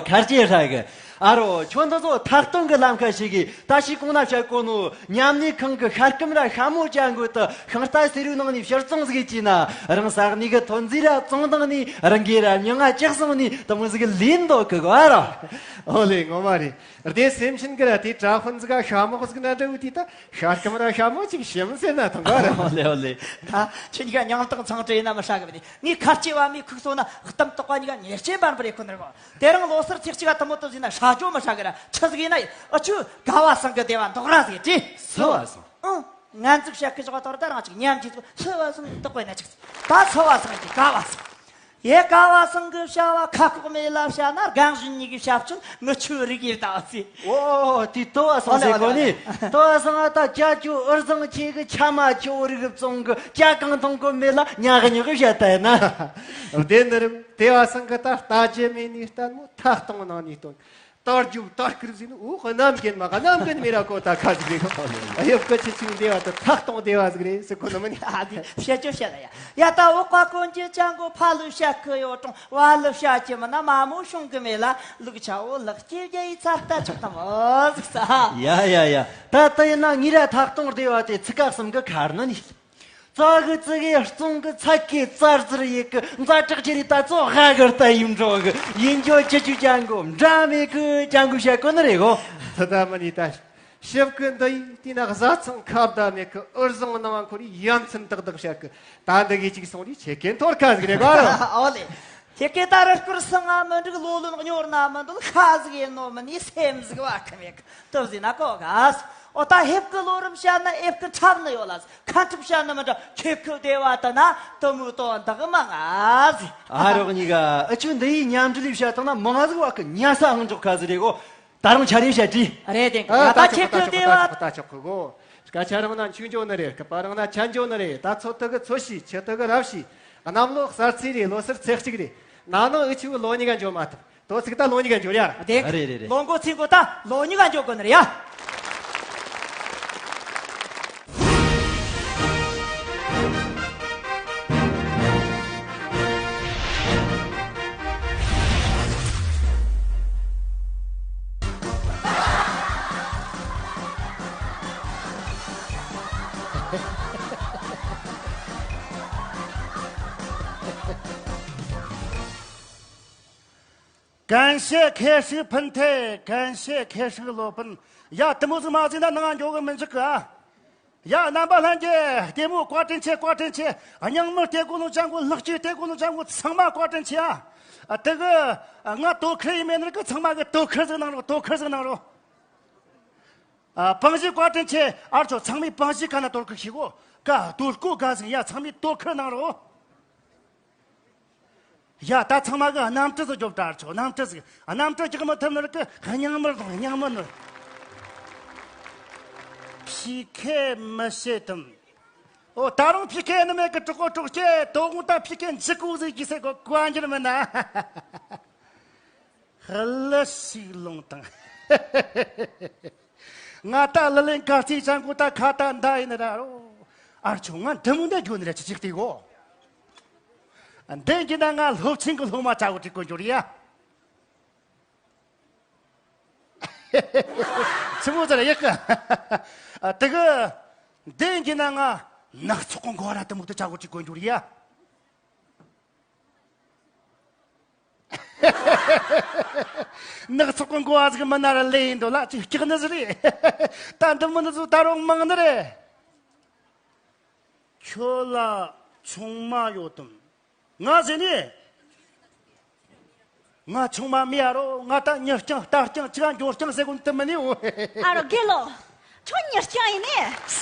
ཁར་ཅེ་ཧྲ་གི། ཨ་རོ་ཁྱོད་འདི་ཚོ་ཐག་གཏོང་གི་ལམ་ཁ་ཞིག་གིས་ད་ཤི་གོང་ན་བཤད་གོ་ནོ་མཉམ་ལས་ཁང་གི་ཤར་སྐམ་ར་ཤ་མོ་ཅན་གོ་ད་ཤིང་རྟ་སེ་རུའི་ནང་ནས་ཕྱིར་བཙོང་ཟིག་གྱིས་ན་རང་ས་གནས་གི་ཐོན་རྫས་ར་བཙོང་དང་ནི་རང་གི་ར་མྱི་ང་ཅག་སོང་ནི་དུ་མོ་ཟིག་ལིན་འདོག་གི་གོ་ཨ་རོ། ཨོ་ལེ་ངོ་མ་རེད། དེ་སེམས་ཤིན་གི་ར་དེ་དྲ་ཧོན་ཟིག་ག་ཤ་མོག་ཟིག་ན་འདྲ་བུ་དེ་ད་ཤ་སྐམ་ར་ཤ་མོ་ཅིག་ཤིམ་ཟེར་ན་ཐང་ག་ར། ཨོ་ལེ་ཨོ་ལེ། ད་ཁྱེད་གཉིས་ཀ་མྱང་སྟག་ཚང་བྲེ་ཡིན་ན་མི་ཧྲ་གི་བ་དེ་ངས་ཁར་སྐྱེ་བ་མིའི་ཁུག་སོང་ན་གཏམ་དོག་པ་གཉིས་ཀ་ཉེར་སྐྱེ་འབར་འབར་ཡེ་ཁོ་ནར་གོ། དེ་རིང་ལོ་སར་ཚེག་གཅིག་ག་དུ་མོ་དུ་ཟིན་ན་ཧྲ་ཇོ་མི་ཧྲ་གི་ར་ཆི་ཟིག་ཡིན་ན་ཡིན་ཨ་ཆུ་ག་བ་སང་གི་བདེ་བ་འདོག་ར་ཟིག་ཡིན་དྲི། སུ་བ་སང་། ཨང་། ངན་ཟིག་བཤད་གི་ཞོག་དོར་ད་རང་ཅིག་ཉམས་ཀྱི་ཟིག་སུ་བ་སང་དོག་པ་ཡིན་ན་ཅིག་ད་སུ་བ་སང་གི་ག་བ་སང་། ཡེ་ག་བ་སང་གི་བྱ་བ་ཁ་ཁོག་མེད་ལ་བྱ་ན་རྒན་གཞོན་གཉིས་ཀྱི་བྱ་སྤྱོད་ངི་ཆོའི་རིགས་ཡིན་ད་ཟེ། ཨོ་དེ་ཏོ་བ་སང་ཟེར་གོ་ནི། ཏོ་བ་སང་ཨ་ད་ཀྱ་ཅུ་ཨུར་ཟང་ཆེ་གི་ཆ་མ་ཆོ་རིགས་བཙོང་གི་ཀྱ་གང་མཐོང་གི་མེད་ལ་ཉག་ཉོག་གི་བྱ་ད་ཡིན་ན། བདེན་ནི་རེད། ཏེ་བ་སང་གི་ད་ལྟ་རྒྱུ་མེད་ནི་ལྟད་མོ་ཐག་གཏོང་ནང་ནས་སྟོན། ད་རྒྱུ་ད་སྐུར་ཟིན་ནི་འུ་གནམ་རྒན་མ་གནམ་རྒན་མི་ར་གོ་ད་ཁ་ཟིག་རེད། གཡོག་གི་ཆི་ཆི་འདེ་བ་ད་ཐག་གཏོང་བདེ་བ་ཟིག་རེད་ཟེར་གོ་ནི་མིན། ཨ་དེ་བཤད་ཆོག་བཤད་ལ་ཡ། ཡ་ད་འོག་པ་གོན་གྱི་ཅང་གོ་ཕ་ལུ་བཤད་གི་ཡོད་ཀྲོང་བ་ལུ་བཤད་ཀྱི་མིན་ན་མ་མོ་བྱུང་གི་མེད་ལ་ལུག་ཆ་འོ་ལག་སྐྱེ་རྒྱ་ཡི་ཚར་ལྟ་ཆོག་ད་མོ་ཟིག་ས། ཡ་ཡ་ཡ། ད་ད་ཡིན་ན་ངི་ར་ཐག་གཏོང་བདེ་བ་དེ་ཚིག་ཁ་གསུམ་གི་ཁར་ན་ནི། ཙག་གི་ཙི་གི་སྟོང་གི་ཚ་གི་ཙར་ཙིར་ཡི་གི་ཛ་དྲག་ཅི་རི་ད་ཙོ་ཧ་གི་རྟ་ཡིན་འགྲོ་གི་ཡིན་འགྲོ་ཅི་ཅུ་ཅང་གོ་འདྲ་མེད་གི་ཅང་གོ་བཤད་གོ་ནི་རེད་གོ། ད་ད་མ་ནི་ད་ཞིབ་གི་འདི་ཡི་དེ་ན་བཟའ་ཚང་ཁ་བརྡ་མེད་གི་ཨུར་ཟང་ནང་ཁོ་རི་ཡ་མཚན་ཏག་ཏག་བཤད་གི་ད་འདི་གི་ཅིག་སོང་རི་ཆེ་གེ་ཐོར་ཁ་ཟིག་རེད་གོ་ར། ཨོ་ལེ། ཁྱེད་ཀྱི་ད་རུ་སྐུར་སང་ང་མི་འགྲིག་ལོ་ལོན་གཉོར་ན་མི་འདུག་ཁ་ཟིག་ཡིན་ནོ་མི་ནི་སེམས་ཟིག་བ་ཁ་མེད་གི་སྟོབས་ཟིན་ན་གོ་ག་ཨོ་ད་ཧེབ་ཀི་ལོ་རིམ་བཤད་ན་ཨེབ་ཀི་འཁྲབ་ནི་ཡོད་ལ་ཁ་འཁྲབ་བཤད་ནི་མི་འདྲ་ཁྱེད་ཀི་བདེ་བ་ད་ན་དུ་མུ་ཏོ་འདག་མ་ང་ཟིག་ཨ་རོག་གཉིས་ཀ་ཨ་ཆུ་འདི་ཡི་མཉམ་འབྲེལ་ལས་བཤད་དང་ན་མང་ང་ཟིག་བ་ཀི་ཉ་ས་ཧང་འཇོག་ཁ་ཟིག་རེད་གོ། ད་རུང་ཆ་རེ་བཤད་དྲི། རེད་དེ། ཨ་ད་ད་ཆོག་ཁྱེད་ཀྱི་ད་ཆོག་བདེ་བ། ད་ཆོག་ད་ཆོག་གི་གོ། སྐད་ཆ་རང་ན་ཆུང་འཇོག་ནི་རེད། སྐད་པ་རང་ན་ཆ་འཇོག་ནི་རེད། ད་ཚོད་ཐིག་གི་ཚོད་ཤེས་ཆུ་ཐིག་གི་རབ་ཤེས། གནམ་ལོ་གསར་ཚེས་རེད། ལོ་སར་ཚེས་གཅིག་རེད། ན་ནིང་ཨི་ཆུ་ལོ་གཉིས་ཀ་འཇོག་མ་ཐུབ། དོ་ཚིག་ད་ལོ་གཉིས་ཀ་འཇོག་ཡ། དེ། རེད་རེད་རེད། ལོ་འགོ་ཚིག་འགོ་ད་ལོ་གཉིས་ཀ་འཇོག་དགོ་ནི་རེད་ཡ། ཀན་ཤེས་ཁེ་ཧྲི་ཕིན་ཐེ། ཀན་ཤེས་ཁེ་ཧྲི་ལོ་པིན། ཡ་དེ་མོ་ཟིག་མ་ཟིག་ན་ནང་འགྱོ་གི་མི་འཇུག་གི་ཨ། ཡ། རྣམ་པ་ལྷན་རྒྱས། བདེ་མོ། བཀའ་དྲིན་ཆེ། བཀའ་དྲིན་ཆེ། སྙིང་མི་སྟེར་དགོས་ནོ་ཅང་གོ། ལག་ཅིག་སྟེར་དགོས་ནོ་ཅང་གོ། ཚང་མ་བཀའ་དྲིན་ཆེ་ཨ། ཨ། དེ་གི་ང་དོ་ཁུར་ཡིན་མེད་ནི་གི། ཚང་མ་གི་དོ་ཁུར་ཟིག་གནང་རོགས། དོ་ཁུར་ཟིག་གནང་རོགས། ཨ། པང་གཞི་བཀའ་དྲིན་ཆེ། ཨར་ཆོ་ཚང་མས་པང་གཞི་ཁ་ན་དོ་ཁུར་ཤིག་གོ། ཀ་དོ་ཀོ་ག་ཟིག་ཡ། ཚང་མས་དོ་ཁུར་གནང་རོགས། ཡ། ད་ཚང་མ་གི་གནམ་གྲུ་ཟིག་རྒྱོབ་དྲ། ཨར་ཆོ་གནམ་གྲུ་ཟིག། གནམ་གྲུ་རྒྱག་མི་ཐུབ་ནི་རིགས་གི་སྙིང་མི་རྡུང་། སྙིང་མི་ནོར། ཕི་ཁེ་མི་བྱེད་དམ། ཨོ། ད་རུང་ཕི་ཁེ་ནི་མེད་གི། གྲོགས་གོ་གྲོགས་སྐྱེ། དོ་དགོང་ད་ཕི་ཁེ་འཇིག་གོ་ཟིག་གི་ཟེར་གོ། བཀའ་འགྱུར་མིན་ན། ཧ་ལ་ཞིག་ལོང་དང་། ང་ད་ལི་ལེན་ག་རྩིས་ཅང་གོ། ད་ཁ་ད་མདའ་ཡིན་ར་རོ། ཨར་ཆོ་ང་འདི་མོ་འདི་འགྱོ་ནི་ར་ཅི་ཅིག་དེ་གོ། འདི་གི་ན་ང་སློབ་ཆེན་གི་སློབ་མ་ཅག་གོ་ཅིག་གོ་འགྱོ་རེ་ཡ། ཆི་མོ་ཟེར་ཡག་གི། ཨ། དེ་གི་འདི་གི་ན་ང་ནག་ཚོགས་གི་མགོ་ར་དེ་མོ་དེ་ཅག་གོ་ཅིག་གོ་འགྱོ་རེ་ཡ། ནག་ཚོགས་གི་མགོ་བ་ཟིག་མི་ན་ར་ལེ་ཡིན་དོ་ལ་ཅིག་སྐྲག་ནི་ཟིག་རེད། ད་འདི་མོ་ནི་ཟིག་ད་རུང་མང་ནི་རེད། ཁྱོད་ལ་ཆུང་མ་ཡོད་དམ། ང་ཟེར་ནི། ང་ཆུང་མ་མེད་ཨ་རོ། ང་ད་མྱི་རྐྱང་རྟ་རྐྱང་ཅིག་འགྱོ་རྐྱང་ཟེར་གོ་ནི་དེ་མིན་ནི་འོ། ཨ་རོ་དགེ་ལོ། ཁྱོད་མྱི་རྐྱང་ཡིན་ནི།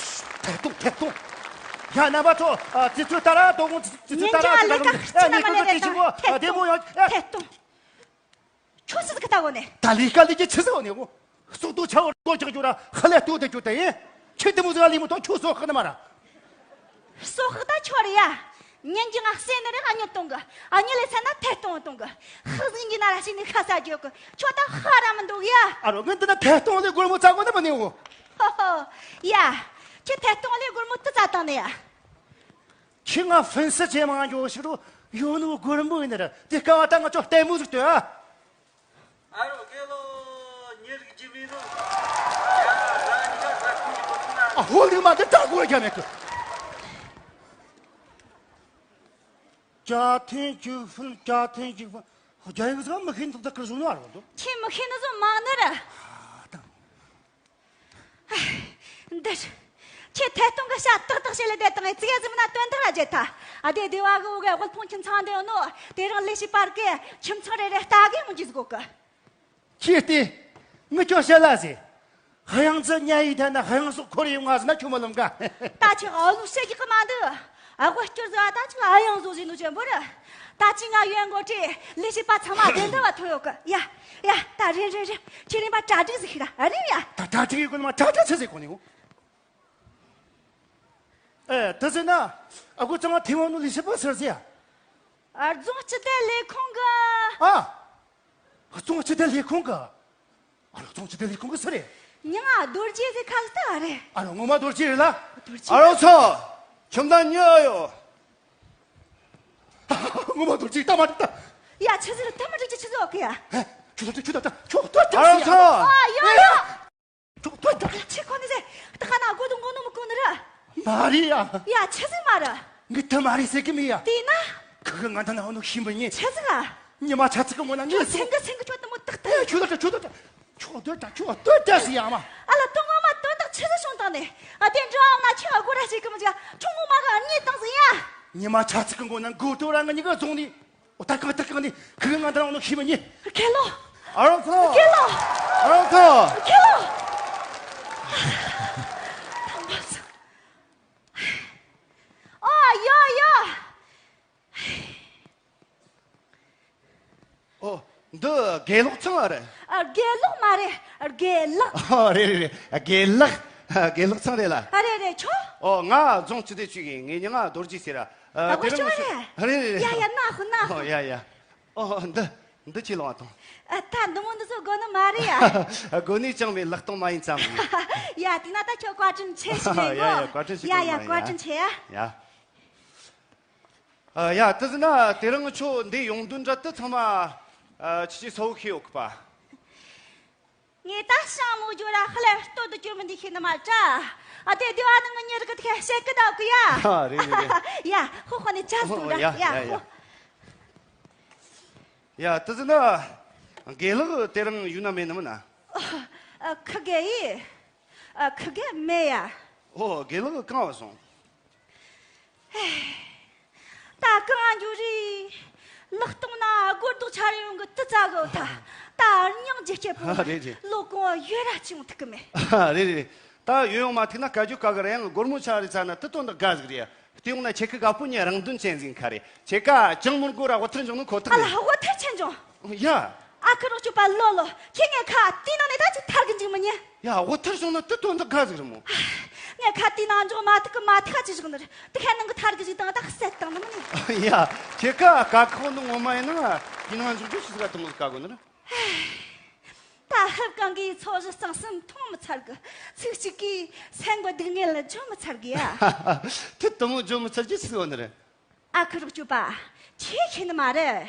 ཐད་གཏོང་། ཐད་གཏོང་། ཡ། རྣམ་པ་ཚོ། ཨ། དུས་ཚོད་ལྟར་དོ་དགོང་དུས་ཚོད་ལྟར་ཉིན་རྒྱུན་ལས་ཀ་ཁག་ཅིག་ན་མ་ནས་རེད་ད། ཐད་གཏོང་། བདེ་མོ་ཡོང་། ཐད་གཏོང་། ཁྱོད་སུ་ཟིག་ལྟ་གོ་ནས། ད་ལས་ཀ་ལས་ཀྱི་ཆི་ཟིག་ནས་གོ། ཟོག་ཏོ་ཆ་བོ་ལོ་རྒྱག་རྒྱུ་ར་ཧ་ལས་ལྟོས་དེ་རྒྱུ་དེ་ཡིན། ཁྱེད་དེ་མོ་ཟིག་ལས་མོ་ཏོ་ཁྱོད་སོ་ཧ་ནི་མ་ར། སོ་ཧ་ད་ཁྱོད་རེད་ཡ། ཉིན་རྒྱུན་ང་སེ་ནི་རེ་ཨ་ཉོ་གཏོང་གི། ཨ་ཉོ་ལས་ཚ་ན་ཐད་གཏོང་གཏོང་གི། ཧ་ཟིག་གི་ན་ར་ཞིག་ནི་ཁ་ས་རྒྱོ་གི། ཁྱོད་ད་ཧ་ར་མི་འདུག་ཡ། ཨ་རོ། ངས་འདི་ན་ཐད་གཏོང་ལས་སྒོར་མོ་བཙལ་གོ་ནི་མ་ནི་འོ། ཧོ་ཧོ། ཡ། ཁྱེད་ཐད་གཏོང་ལས་སྒོར་མོ་དུ་བཙལ་བཏང་ནི་ཡ། ཁྱེད་ང་ཧྥིན་སི་ཇེ་མང་འགྱོ་ཞིག་རོ། ཡོད་ནོ་སྒོར་མོ་ཡིན་ནི་ར། དེ་སྐབས་ད་ང་ཚོ་ལྟད་མོ་ཟིག་ལྟོས་ཨ། ཨ་རོ་དགེ་ལོ། ཉེ་རིགས་ཀྱི་མི་རུ། ཡ། ཟ་ཉི་ག་ཟ་ཁུ་ཉི་གོ་ཐུང་ན། ཨ། ཧོ་ལི་མ་འདི་ད་གོ་རྒྱ་མེད་གི། ཅ་ཐེན་ཅུ་ཧྥུན། ཅ་ཐེན་ཅུ་ཧྥུན། རྒྱ་ཡིག་ཟ་མི་ཤེས་འདུག་ད་ཀར་བཟུང་ནོ་ཨ་རོ་འདུག་ཁྱེད་མི་ཤེས་ནི་བཟོ་མང་ནི་ར། ཨ་ད། འདིར། ཁྱེད་ཐད་གཏོང་གི་ཤ་ཏག་ཏག་བྱེད་ལས་བསྡད་དང་། ཙིག་གེ་ཟིག་མིན་ན་དོན་དག་ར་བརྗེད་ཐལ། ཨ། དེ་སྡེ་བ་གི་འོག་གི་དབུལ་ཕོངས་ཁྱིམ་ཚང་འདི་ཡོད་ནོ། དེ་རིང་ལས་བྱེད་པར་གི་ཁྱིམ་ཚང་རེ་རེ་ལྟ་གི་ཡོང་རྒྱུ་ཟིག་གོ་གི། ཁྱེད་དེ་ངི་ཅོ་བཤད་ལ་ཟེ། ཧ་ཡང་ཙི་ཉ་ཡི་ཐད་ན་ཧ་ཡང་སོགས་འཁོར་ཡོང་ང་ཟེར་ན་ཁྱོད་མ་ལོམ་ག། ད་ཁྱེད་ཨ་ལུ་བཤད་ཀྱི་ཀི་མ་འདུག་ཨ། དབུལ་སྐྱོར་ཟེར་བ་ད་ཅིག་ཨ་ཡང་བཟོ་ཟིན་ནོ་ཅན་པོ་རེད། ད་ཅིག་ང་ཡོན་མགོ་ཁྲིད་ལས་བྱེད་པ་ཚང་མ་བདེ་འདྲ་བ་ཐོན་ཡོད་གི་ཡ། ཡ། ད་རེད་རེད་རེད། ཁྱེད་རིམ་པ་གྲ་སྒྲིག་ཟིག་ཤིག་ར། ཨ་རེད་ཡ། ད་གྲ་སྒྲིག་ཡོད་གི་ནི་མ། གྲ་སྒྲིག་ཆི་ཟིག་གོ་ནི་འོ། ཨེ། དེ་ཟེར་ན་ཨ་ཁུ་ཚང་མ་ཐེ་ཝན་ནུ་ལས་བྱེད་པ་ཟེར་ཟེ་ཡ། ཨ། རྫོང་སྤྱི་བདེ་ལས་ཁུངས་གི། ཨ། རྫོང་སྤྱི་བདེ་ལས་ཁུངས་གི། ཨ་རོ། རྫོང་སྤྱི་བདེ་ལས་ཁུངས་གི་སུ་རེད། མྱིང་ང་རྡོ་རྗེ་ཟེར་ཁ་ཟིག་ལྟ་བ་རེད། ཨ་རོ། ངོ་མ་རྡོ་རྗེ་རེད་ལ། རྡོ་རྗེ། ཨ་རོ་ཚོ། ཁྱིམ་ན་མྱི་ཨ་ཡོ། ངོ་མ་རྡོ་རྗེ་ལྟ་མ་རེད་ད། ཡ། ཆི་ཟིག་རེད། ད་མ་རིག་ཅི་ཆི་ཟིག་ཨོ་གི་ཡ། ཧེ། ཁྱོད་ད་ཁྱོད་ད་ཁྱོད་ད་ད། ཨ་རོ་ཚོ། ཨ། ཡ་ཡ། ཁྱོད་ད་ད། ཆི་ཁོ་ནི་ཟེ། ད་ཁ་ན་སྒོ་དང་སྒོ་ནུ་མི་གོ་ནི་ར། མ་རེད་ཡ། ཡ། ཆི་ཟིག་མ་རེད། ངི་ད་མ་རེད་ཟེར་གི་མི་ཡ། དེ་ན། ཁི་གི་ང་ད་ན་ཧོ་ནུ་ཤི་མི་ཉེ། ཆི་ཟིག་ཨ། ཉི་མ་ཆ་ཚིག་གི་ངོ་ན་ངི་ཁྱོད་སེང་གི་སེང་གི་ཁྱོད་ད་མོ་ཏག་ཏག་ཁྱོད་ད་ད་ཁྱོད་ད་ད། ཁྱོད་སྡོད་ད། ཁྱོད་སྡོད་ད་ཟེར་ཡ་མ། ཨ་ལ། དོན་ངོ་མ་དོན་དག་ཆི་ཟིག་བྱུང་བཏང་ནས། ཨ། དེ་འགྲོ་འོང་ན་ཁྱོད་སྒོ་ར་ཞིག་གི་མི་ཅིག་ཁྱོད་ངོ་མ་གི་གཉིད་བཏང་ཟིག་ཡ། ཉི་མ་ཆ་ཚིག་གི་མགོ་ན་མགོ་ཏོ་ར་ང་གཉིས་ཀ་རྫོང་ནས། ཨོ། ད་གང་ད་གང་ནས་ཁི་གི་ང་ད་རང་ནོ་ཤི་མི་ཉེ། དགེ་ལོ། ཨ་རོ་ཚོ། དགེ་ལོ། ཨ་རོ་ཚོ། དགེ་ལོ། ཨོ། ཡོ་ཡོ། ཨོ། འདི་དགེ་ལོག་ཚང་རེད། ཨ། དགེ་ལོག་མ་རེད། དགེ་ལག་ཨོ། རེད་རེད་རེད། དགེ་ལག་དགེ་ལག་ཚང་རེད་ལ། ཨ། རེད་རེད། ཁྱོད། ཨོ། ང་རྫོང་སྤྱི་བདེ་ཅུས་ཀྱི། ངའི་མྱིང་ང་རྡོ་རྗེ་ཟེར་ར། ཨ། ཨ། དེ་རིང་ཁྱོད་རེད། རེད་རེད་རེད། ཡ་ཡ། ན་ཧུ་ན་ཧུ། ཨོ། ཡ་ཡ། ཨོ། འདི་འདི་ཅི་ལོང་བ་དང་། ཨ། ད་འདི་མོ་འདི་ཚོ་དགོས་ནི་མ་རེད་ཡ། དགོས་ནི་ཅང་མེད། ལག་སྟོང་མ་ཡིན་ཙམ་ཡིན། ཡ། དེ་ན་ད་ཁྱོད་བཀའ་དྲིན་ཆེ་ཞིག་རེད། ཡ་ཡ། བཀའ་དྲིན་ཆེ། ཡ་ཡ། བཀའ་དྲིན་ཆེ་ཡ། ཡ། ཨ། ཡ། དེ་ཟེར་ན་དེ་རིང་ཁྱོད་འདི་ཡོང་དོན་འདྲ་དེ་ཚང་མ། ཨ། ཁྱེད་ཀྱིས་གསལ་བོ་ཤེས་ཡོད་གི་པ། ངས་ད་ཤང་མོ་ཇོ་ར་ཧ་ལས་ལྟོ་དུ་གྱུར་མི་འདི་ཤེས་ནི་མ་ཏྲ། ཨ། དེ་དེ་བ་ནི་ངི་ཉེ་རིགས་དེ་བཤད་གི་ད་གི་ཡ། ཨ། རེད་རེད་རེད། ཡ། ཧོ་ཧོ་ནི་ཅ་ཟུང་ད། ཡ་ཡ་ཡ། ཧོ། ཡ། དེ་ཟེར་ན་དགེ་ལག་དེ་རིང་ཡོད་ན་མེད་ནི་མིན་ན། ཨ། ཁི་དགེ་ཡི། ཨ། ཁི་དགེ་མེད་ཡ། ཨོ། དགེ་ལགས་གང་བ་སོང་། ད་གང་འགྱོ་རེད། ལག་སྟོང་ན་སྒོར་རྡོག་ཆ་རེ་ཡོང་གི་དུ་ཙ་གི་ཐ། ད་སྙིང་རྗེ་སྐྱེ་པོ། ཨ། རེད་རེད། ལོ་གང་ཡོད་ར་ཅིག་ཐུག་གི་མེད། ཨ། རེད་རེད། ད་ཡོད་ཡོང་མ་ཐུག་ན་དཀའ་རྒྱུ་དཀའ་གི་རེད། ཡང་སྒོར་མོ་ཆ་རེ་ཚ་ན་དུ་དོན་དག་དགའ་ཟིག་རེད། དེ་ཡོང་ན་ཁྱེད་ཀི་དགའ་པོ་ཉེ་རང་དོན་ཅན་ཟིག་ཁ་རེད། ཁྱེད་ཀ་ཅང་མོར་གོ་ར་དབུ་ཐར་འབྱུང་ནོ་ཁོ་ཐག་ཨ་ལ། རེད། དབུ་ཐར་ཆེན་འབྱུང་། ཡ། ཨ་ཁུ་རོགས་སྐྱོབ་པ་ལོ་ལོ། ཁྱེད་ངའི་ཁ་དེའི་ནང་ནས་ད་ཅིག་ཐར་གི་འཇུག་མི་ཉན། ཡ། དབུ་ཐར་བྱུང་ན་དུ་དོན་དག་ག་ཟིག་རེད་མོ། ངའི་ཁ་དེའི་ནང་འཇོག་མ་ཐུབ་གི་མ་ཐུབ་ཁ་ཅི་བཞག་ནི་རེད། དེ་ཁ་ནང་གི་ཐར་གི་ཞིག་དང་ད་བསད་བཏང་ནི་མིན་ནི། ཡ། ཁྱེད་ཀ་དཀའ་ཁག་ནི་ངོ་མ་ཡིན་ན་དེའི་ནང་འཇོག་རྒྱུ་ཞིག་ཟིག་ག་དུ་མོ་ཟིག་ག་གོ་ནི་རེད། ད་ཧབ་གང་གི་ཚོ་བཞི་གཙང་སེམས་མཐོང་མི་ཚར་གི། ཚིག་གཅིག་གིས་སེམས་པ་སྡུག་བསྔལ་ལ་འཇོག་མི་ཚར་གི་ཡ། དུ་དུ་མོ་འཇོག་མི་ཚར་གི་ཟིག་གོ་ནི་རེད། ཨ་ཁུ་རོགས་སྐྱོབ་པ། ཁྱེད་ཤེས་ནི་མ་རེད།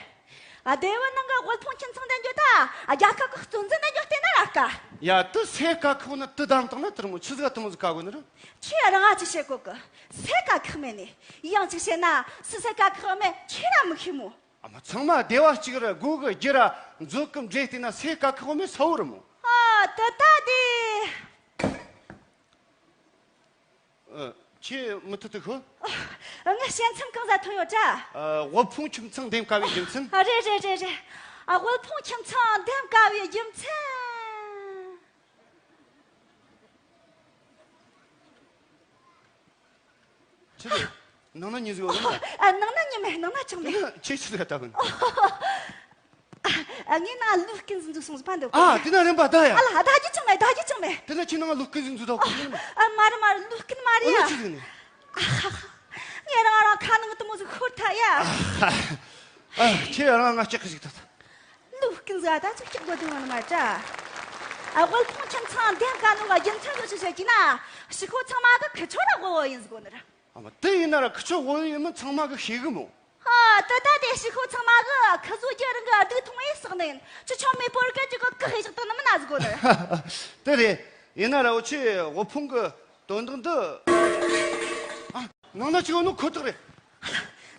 ཨ། སྡེ་བ་ནང་གི་དབུལ་ཕོངས་ཁྱིམ་ཚང་དེ་འགྱོ་ད། ཨ། རྒྱལ་ཁབ་ཀྱི་གཙོ་འཛིན་དེ་འགྱོ་བལྟས་ན་ར་དཀའ། ཡ། དུ་སེ་དཀའ་ཁག་ན་དུ་བདམས་བཏང་ན་དུ་ར་མོ་ཆི་ཟིག་ག་དུ་མོ་ཟིག་ག་གོ་ནི་རེད། ཁྱེད་རང་ཨ་ཅི་བཤད་གོ་གི། སེ་དཀའ་ཁག་མེད་ནི། ཡང་ཅིག་བཤད་ན་སུ་སེ་དཀའ་ཁག་མེད་ཁྱེད་ར་མི་ཤེས་མོ། ཨ་མ། ཚང་མ་སྡེ་བ་གཅིག་ར་སྒོ་གི་རྒྱུ་ར་མཛོད་གི་འདྲེས་བལྟས་ན་སེ་དཀའ་ཁག་མེད་ས་བོ་ར་མོ། ཨ། དུ་ད་དེ། ཨ། ཁྱེད་མུ་མཐུད་དུ་ཤོད། ཨ། ངའི་བཤད་མཚམས་གང་ཟ་ཐོན་ཡོད་དྲ། ཨ། དབུལ་ཕོངས་ཁྱིམ་ཚང་འདེམས་དཀའ་བའི་རྒྱུ་མཚན། ཨ། རེད་རེད་རེད་རེད། ཨ། དབུལ་ཕོངས་ཁྱིམ་ཚང་འདེམས་དཀའ་བའི་རྒྱུ་མཚན། ཆི་རེད། ནང་ན་མྱི་ཟིག་ཡོད་ན། ཨ། ནང་ན་མྱི་མེད། ནང་ན་ཅང་མེད། དེ་ན་ཁྱེད་ཆི་ཟིག་ལྟ་གི་ནི། ཨ། ངའི་ནང་ལུག་རྐུན་ཟིག་འཛུལ་སོང་ཟིག་པ་འདུག་ཨ། དེ་ན་རིམ་པ་ད་ཡ། ཨ་ལ། ད་རྒྱུ་ཅང་མེད། ད་རྒྱུ་ཅང་མེད། དེ་ན་ཁྱེད་ནང་ལུག་རྐུན་ཟིག་འཛུལ་ཐོག་གི་ནི། ཨ། མ་རེད་མ་རེད། ལུག་རྐུན་མ་རེད་ཡ། ཨ་ལ། ཆི་ཟིག་ནི། ཨ་ཧ་ཧ། ངས་རང་རང་ཁ་ནང་དུ་མོ་ཟིག་ཤོར་ཐལ་ཡ། ཨ་ཧ། ཨ། ཁྱེད་རང་ང་སྐྲག་གི་ཞིག་ད་ད། ལུག་རྐུན་ཟིག་ད་ཚོ་སྐྲག་དགོས་དོན་ཡོད་ནི་མ་རེད་དྲ། ཨ། དབུལ་ཕོངས་ཁྱིམ་ཚང་འདེམས་དཀའ་ནོ་གི་རྒྱུ་མཚན་ཟིག་ཞིག་བཤད་ཀྱི་ན། ཕྱི་ཁོ་ཚང་མ་གི་ཁི་ཆོ་ར་དབུལ་བོ་ཡིན་ཟིག་གོ་ནི་ར། ཨ་མ། དེ་ཡིན་ན་ར་ཁི་ཆོ་དབུལ་ཡིན་མིན་ཚང་མ་གི་ཤེས་གི་མོ། ཨ། དེ་ད་དེ་ཕྱི་ཁོ་ཚང་མ་གི་ཁི་ཟོ་རྒྱུ་རིང་གི་སྡུག་མཐོང་ཡས་ཟིག་ནི་ཡིན། ཁྱི་ཆོ་མེད་པོ་ར་གི་ཅིག་གི་ཁི་ཧེ་ཞིག་དང་ནི་མིན་ན་ཟིག་གོ་ནི་ར། དེ་རེད། ཡིན་ན་ར་འུ་ཆོས་དབུལ་ཕོངས་གི་དོན་དག་འདི། ཨ། ནང་ན་ཅིག་ཡོད་ནོ་ཁོ་ཐག་རེད།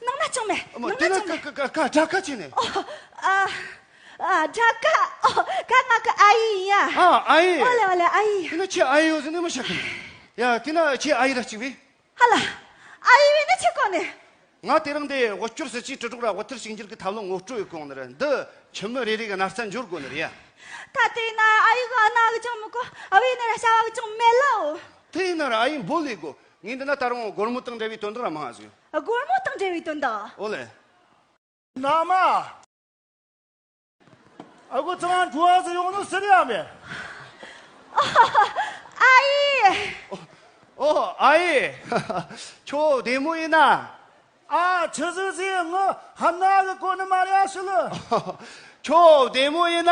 ནང་ན་ཅང་མེད། ཨ་མ། ནང་ན་དེ་ན་ཅང་མེད། ཀ་ཀ་ཀ་ཀ་དགྲ་ཀ་ཅི་ནས། ཨོ། ཨ། ཨ། དགྲ་ཀ། ཨོ། ཀ་ང་གི་ཨ་ཡེ་ཡིན་ཡ། ཨ། ཨ་ཡེ། ཨོ་ལེ་ཨོ་ལེ། ཨ་ཡེ། དེ་ན་ཁྱེད་ཨ་ཡེ་ཡོད་ཟེར་ནས་མི་ཤེས་གི་ནི། ཡ། དེ་ན་ཁྱེད་ཨ་ཡེ་ར་གཅིག་བས། ཧ་ལ། ཨ་ཡེ་བས་ནི་ཆི་གོ་ནི། ང་དེ་རིང་འདི་དབུལ་སྐྱོར་སྲིད་ཇུས་དྲིལ་སྒྲོག་ར་དབུལ་ཐར་ཕྱུག་འགྱུར་གི་ཐབས་ལམ་ངོ་སྤྲོད་ཡེད་གོ་ཡོང་ནི་རེད། འདི་ཁྱིམ་མི་རེ་རེ་གི་ན་ཚ་འབྱོར་དགོས་ནི་རེད་ཡ། ད་དེ་ན་ཨ་ཡེ་གི་ཨ་ན་གི་ཅང་མི་གོ། ཨ་བས་ནི་ར་བྱ་བ་གི་ཅང་མེད་ལ་འོ། དེ་ཡིན་ན་ར་ཨ་ཡེ་འབོད་ལས་དགོས། ངས་འདི་ན་ད་རུང་སྒོར་མོ་དང་འབྲེལ་བའི་དོན་དག་ར་མང་ང་ཟིག་ཡོད། སྒོར་མོ་དང་འབྲེལ་བའི་དོན་དག་ཨོ་ལེ། ན་མ། ཨ་ཁུ་ཚང་འགྲོ་བ་ཟིག་ཡོང་ནོ་ཟེར་ཡ་མེད། ཨ་ཡེ། ཨོ། ཨ་ཡེ། ཁྱོད་བདེ་མོ་ཡིན་ན། ཨ། ཆི་ཟིག་ཟིག་ངི་ཧ་ན་གི་གོ་ནི་མ་རེད་ཨ་ཤི་ལི། ཁྱོད་བདེ་མོ་ཡིན་ན།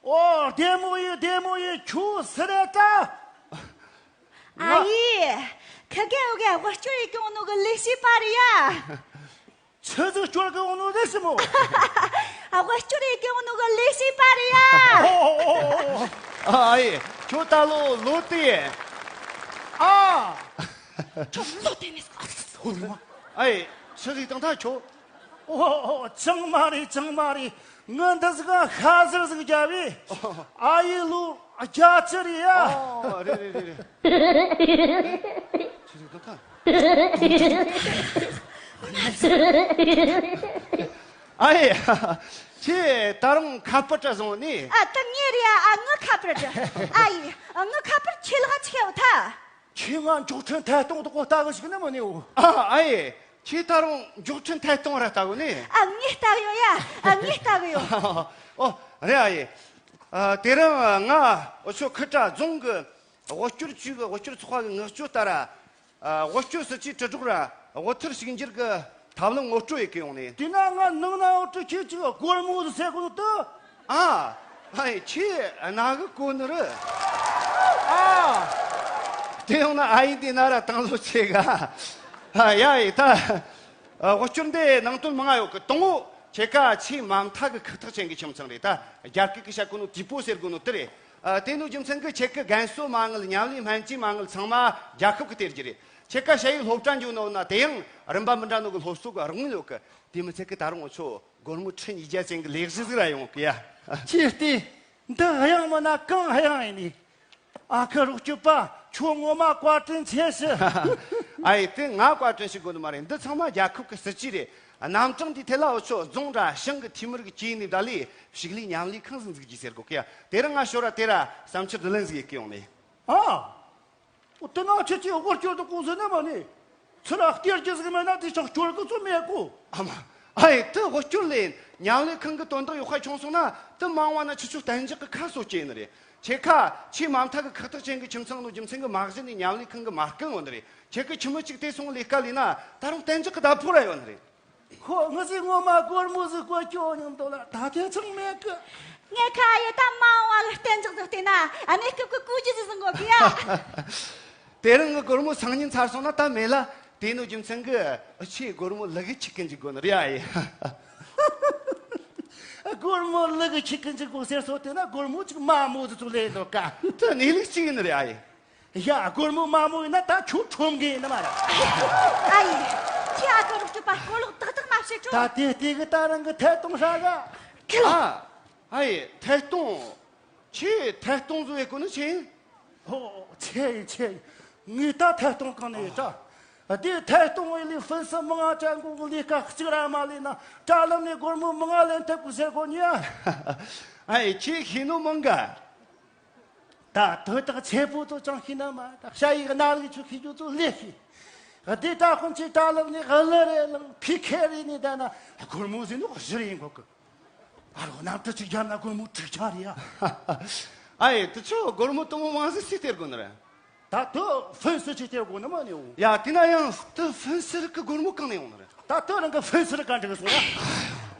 ཨོ། བདེ་མོ་ཡིན། བདེ་མོ་ཡིན། ཁྱོད་སུ་རེད་ད། ཨ་ཡེ། ཁི་གེ་འུ་གེ་དབུལ་སྐྱོར་ཡེད་གི་ཡོང་ནོ་གི་ལས་བྱེད་པ་རེད་ཡ། ཆི་ཟིག་སྐྱོར་གི་ཡོང་ནོ་རེད་ཤི་མོ། ཨ། དབུལ་སྐྱོར་ཡེད་གི་ཡོང་ནོ་གི་ལས་བྱེད་པ་རེད་ཡ། ཨོ་ཨོ་ཨོ་ཨོ། ཨ་ཡེ། ཁྱོད་ད་ལོ་ལོ་དེ། ཨ། ཁྱོད་ལོ་དེ་ནས། ཨ་ཡེ། ཆི་ཟིག་བཏང་ཐལ་ཁྱོད། ཨོ་ཨོ། ཅང་མ་རེད། ཅང་མ་རེད། ངི་འདི་ཟིག་ག་ཤ་ཟུར་ཟིག་རྒྱབ་བས། ཨ་ཡེ་ལོ་བརྒྱད་ཅུ་རེད་ཡ། ཨོ། རེད་རེད་རེད་རེད། ཆི་ཟིག་བཏང་ཐལ། ཨ་ཡེ། ཁྱེད་ད་རུང་ཁ་པར་བྲིས་སོང་ནི། ཨ། ད་ངས་རེད་ཡ། ཨ། ངི་ཁ་པར་བྲིས། ཨ་ཡེ། ཨ། ངི་ཁ་པར་ཁྱེད་ལག་ཆི་ཡོད་ཐལ། ཁྱེད་ང་མགྱོགས་འཕྲིན་ཐད་གཏོང་དུ་གོ་ལྟ་གི་ཞིག་ནི་མ་ནི་འོ། ཨ། ཨ་ཡེ། ཁྱེད་ད་རུང་མགྱོགས་འཕྲིན་ཐད་གཏོང་ར་ལྟ་གི་ནི། ཨ། ངས་ལྟ་གི་ཡོད་ཡ། ཨ། ངས་ལྟ་གི་ཡོད། ཨོ། རེད་ཨ་ཡེ། ཨ། དེ་རིང་ང་འུ་ཆོ་ཁུལ་རྫོང་གི་དབུལ་སྐྱོར་ཅུས་གི་དབུལ་སྐྱོར་ཚོགས་པ་གི་མངགས་བཅོལ་ལྟར། ཨ། དབུལ་སྐྱོར་སྲིད་ཇུས་དྲིལ་སྒྲོག་ར་དབུལ་ཐར་ཕྱུག་འགྱུར་གི་ཐབས་ལམ་ངོ་སྤྲོད་ཡེད་གི་ཡོང་ནི། དེ་ན་ང་ནང་ན་འོ་དྲི་ཁྱེད་ཅིག་སྒོར་མོ་ཟིག་ཟེར་གོ་ནོ་དུ། ཨ། ཨ་ཡེ། ཁྱེད་ཨ་ན་གི་གོ་ནི་རེད། ཨ། དེ་ཡོང་ན་ཨ་ཡེ་འདི་ན་ར་བཏང་ལོ་ཆེ་ག་ཨ། ཡ་ཡེ། ད་དབུལ་སྐྱོར་འདི་ནང་དོན་མང་ང་ཡོད་གི། དང་པོ་ཁྱེད་ཀ་ཆེས་མ་མཐའ་གི་ཁག་ཐེག་ཅན་གི་ཁྱིམ་ཚང་རེད། ད་རྒྱ་སྐད་གི་བཤད་གོ་ནོ་དུས་པོ་ཟེར་གོ་ནོ་དེ་རེད། ཨ། དེ་ནོ་རྒྱུ་མཚན་གི་ཁྱེད་ཀི་རྒན་གསོ་མ་དངུལ། ཉམས་ལེན་སྨན་བཅོས་མ་དངུལ་ཚང་མ་རྒྱལ་ཁབ་གི་སྟེར་རྒྱུ་རེད། ཁྱེད་ཀ་ཞ་ཡི་སློབ་གྲྭ་འགྱོ་ནོ་ན་དེ་ཡང་རིམ་པ་མི་འདྲ་ནོ་གི་སློབ་གསོ་གི་རོགས་དངུལ་ཡོད་གི། དེ་མི་ཚད་གི་ད་རུང་འུ་ཆོ་སྒོར་མོ་ཁྲི་ཉིས་བརྒྱ་ཅན་གི་ལས་གཞི་ཟིག་ར་ཡོང་གི་ཡ། ཁྱེད་ལྟོས། འདི་གཡང་མིན་ན་གང་གཡང་ཡིན་ནི། ཨ་ཁུ་རོགས་སྐྱོབ་པ། ཁྱོད་ངོ་མ་བཀའ་དྲིན་ཆེ་ཞུ། ཨ་ཡེ། དེ་ང་བཀའ་དྲིན་ཞུ་དགོས་ནི་མ་རེད། འདི་ཚང་མ་རྒྱལ་ཁབ་ཀྱི་སྲིད་ཇུས་རེད། རྣམ་གྲངས་འདིའི་ཐད་ལ་འུ་ཆོ་རྫོང་ར་ཞང་གི་འཐུས་མི་རིགས་བཅས་ནས་ད་ལས་ཕྱུགས་ལས་མཉམ་ལས་ཁང་ཟིག་འཛུགས་རྒྱུ་ཟེར་གོ་གི་ཡ། དེ་རིང་ང་ཞོར་ར་དེ་ར་བསམ་འཆར་བསྡུ་ལེན་ཟིག་ཡེ་གི་ཡོང་ནས། ཨ། འོ། དེ་ན་ཁྱེད་ཀྱིས་དབུལ་སྐྱོར་དུ་གོ་ཟེར་ན་མ་ནི། ཚུར་ར་སྟེར་རྒྱུ་ཟིག་མེད་ན་དེ་ཆག་སྐྱོར་གི་ཚོད་མེད་གོ། ཨ་མ། ཨ་ཡེ། དེ་དབུལ་སྐྱོར་ལས་མཉམ་ལས་ཁང་གི་དོན་དག་ཡག་པ་བྱུང་སོང་ན་དེ་མང་བ་ན་ཁྱེད་ཆོ་གཏན་འཇགས་ཀྱི་ཁ་གསོ་བྱེད་ནི་རེད། ཁྱེད་ཁ་ཆེས་མ་མཐའ་གི་ཁག་ཐེག་ཅན་གྱི་ཁྱིམ་ཚང་ནོ་རྒྱུ་མཚན་གི་མ་གཞི་ནས་མཉམ་ལས་ཁང་གི་མ་རྐང་ཡོད་ནི་རེད། ཁྱེད་ཀྱི་ཁྱིམ་མི་གཅིག་དེ་སོང་ལས་ཀ་ལས་ན་ད་རུང་གཏན་འཇགས་ཀྱི་ཟླ་ཕོགས་ར་ཡོད་ནི་རེད། ཁོ་ངི་ཟིག་ངོ་མ་སྒོར་མོ་ཟིག་བཀོལ་སྐྱོ་སྙིང་འདོད་ལ་ད་དེ་ཚང་མེད་གི། ངས་ཁ་ཡེ་ད་མ་འོངས་བ་ལ་གཏན་འཇགས་ཟིག་བལྟས་ན་གནས་སྐབས་ཀྱི་སྐུ་རྒྱུ་ཟིག་བཟང་གོ་གི་ཡ། དེ་རིང་གི་སྒོར་མོ་སང་ཉིན་ཚར་སོང་ན་ད་མེད་ལ། དེ་ནོ་རྒྱུ་མཚན་གི་འུ་ཆོས་སྒོར་མོ་ལུ་གུ་ཁྱི་གི་འཇུག་དགོས་ནི་རེད། ཨ་ཡེ། སྒོར་མོ་ལུ་གུ་ཁྱི་གི་འཇུག་དགོས་ཟེར་སོང་དེ་ན་སྒོར་མོ་ཅིག་མ་མོ་ཟིག་ཚུར་ལེན་འདོད་ཀ། དེ་གནས་ལུགས་གཅིག་ཡིན་ནི་རེད། ཨ་ཡེ། ཡ། སྒོར་མོ་མ་མོ་ཡིན་ན་ད་ཁྱོད་ཁྲོམ་གི་ཡིན་ནི་མ་རེད། ཨ་ཡེ། ཁྱེད་ཨ་ཁུ་རོགས་སྐྱོབ་པ་སྐོར་ལོག་ཏག་ཏག་མ་བྱེད་ཁྲོ། ད་དེ་དེ་གི་ད་རང་གི་ཐད་གཏོང་ཧྲ་ག། ཁྱེད་ལ། ཨ། ཨ་ཡེ། ཐད་གཏོང་། ཁྱེད་ཐད་གཏོང་བཟོ་ཡེ་གོ་ནི་ཆེ་ཡིན། ཧོ། ཆེ་ཡིན་ཆེ་ཡིན། ངས་ད་ཐད་གཏོང་གང་ནས་ཡོད་ད། དེ་ཐད་གཏོང་ཡེ་ལས་ཧྥིན་སི་མང་ང་ཅན་གོ་ལས་ཀ་གཅིག་ར་མ་ལས་ན་དྲ་ལམ་ནས་སྒོར་མོ་མང་ང་ལེན་ཐུབ་གི་ཟེར་གོ་ནི་ཡ། ཨ་ཡེ། ཁྱེད་ཤེས་ནོ་མང་ག། ད་དོ་བདག་ཆེ་པོ་ཚོ་ཅང་ཤེས་ན་མ་ད་ཤ་ཡི་གནའ་ལུགས་ཆུ་ཤེས་རྒྱུ་ཚོ་ལས་ཤེས། དེ་ད་ཁོང་ཚོས་དྲ་ལམ་ནས་གླུ་རེ་བླངས་ཕི་ཁེ་རེ་ནས་བསྡད་ན་སྒོར་མོ་ཟིན་ནོ་གཞི་རེ་ཡིན་གོ་གི། ཨ་རོ། གནམ་གྲུ་གཅིག་བརྒྱབ་ན་སྒོར་མོ་དྲུག་ཆ་རེད་ཡ། ཨ་ཡེ། དེ་ཆོ་སྒོར་མོ་དུ་མོ་མང་ཟིག་སུས་སྟེར་དགོས་ནི་རེད། ད་དུ་ཧྥིན་སི་ཆི་སྟེར་དགོས་ནི་མ་ནི་འོ། ཡ། དེ་ན་ཡང་དུ་ཧྥིན་སི་རིགས་ཀྱི་སྒོར་མོ་གང་ནས་ཡོང་ནི་རེད། ད་དུ་རང་གི་ཧྥིན་སི་རིགས་ག་འགྲིག་སོང་ཡ།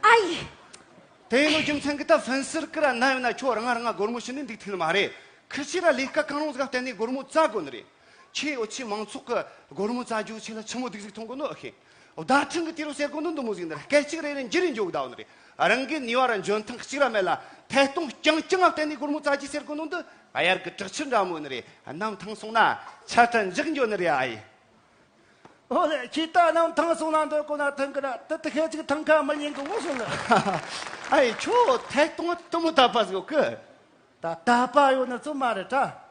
ཨ་ཡེ། དེ་ཡིན་ནོ་རྒྱུ་མཚན་གི་ད་ཧྥིན་སི་རིགས་ཀྱི་ར་ན་ཡོད་ན་ཁྱོད་རང་ང་རང་ང་སྒོར་མོ་ཤི་ནས་འདུག་ཐུབ་ནི་མ་རེད། ཁི་ཆི་ར་ལས་ཀ་གང་རུང་ཟིག་ག་བརྟེན་ནས་སྒོར་མོ་བཙལ་དགོས་ནི་རེད། ཁྱེད་འུ་ཆོའི་མང་ཚོགས་ཀྱི་སྒོར་མོ་བཙལ་རྒྱུ་ཆེད་ལ་ཆི་མོ་སྡུག་ཟིག་མཐོང་གོ་ནོ་ཨེ་ཤེས། བརྡ་འཕྲིན་གྱི་དུས་རབས་ཟེར་གོ་ནོ་འདི་མོ་ཟིག་འདིར་སྐད་ཅིག་རེ་རེ་འགྱུར་རེ་འགྱོ་གི་བསྡད་ནི་རེད། རང་གི་ནུས་པ་ར་འཇོན་ཐང་གཅིག་ར་མེད་ལ་ཐད་གཏོང་རྐྱང་རྐྱང་ང་བརྟེན་ནས་སྒོར་མོ་བཙལ་རྒྱུ་ཟེར་གོ་ནོ་འདི་གཡར་གི་དྲག་ཆུ་འདྲ་མོ་ནི་རེད། གནམ་ཐང་སོང་ན་ཆ་ཚང་འཇག་འགྱོ་ནི་རེད། ཨ་ཡེ། ཨོ་ལེ། ཁྱེད་ད་གནམ་ཐང་སོང་ན་འདོད་གོ་ན་ཐང་གི་ར་དེ་དེ་ཤེད་ཅིག་ཐང་ཁ་མི་ཉན་གི་ངོ་སོང་ལ། ཨ་ཡེ། ཁྱོད་ཐད་གཏོང་དུ་མོ་ད་པ་ཟིག་གི། ད་ད་པ་ཡོད་ནི་ཚོ་མ་རེད་ད།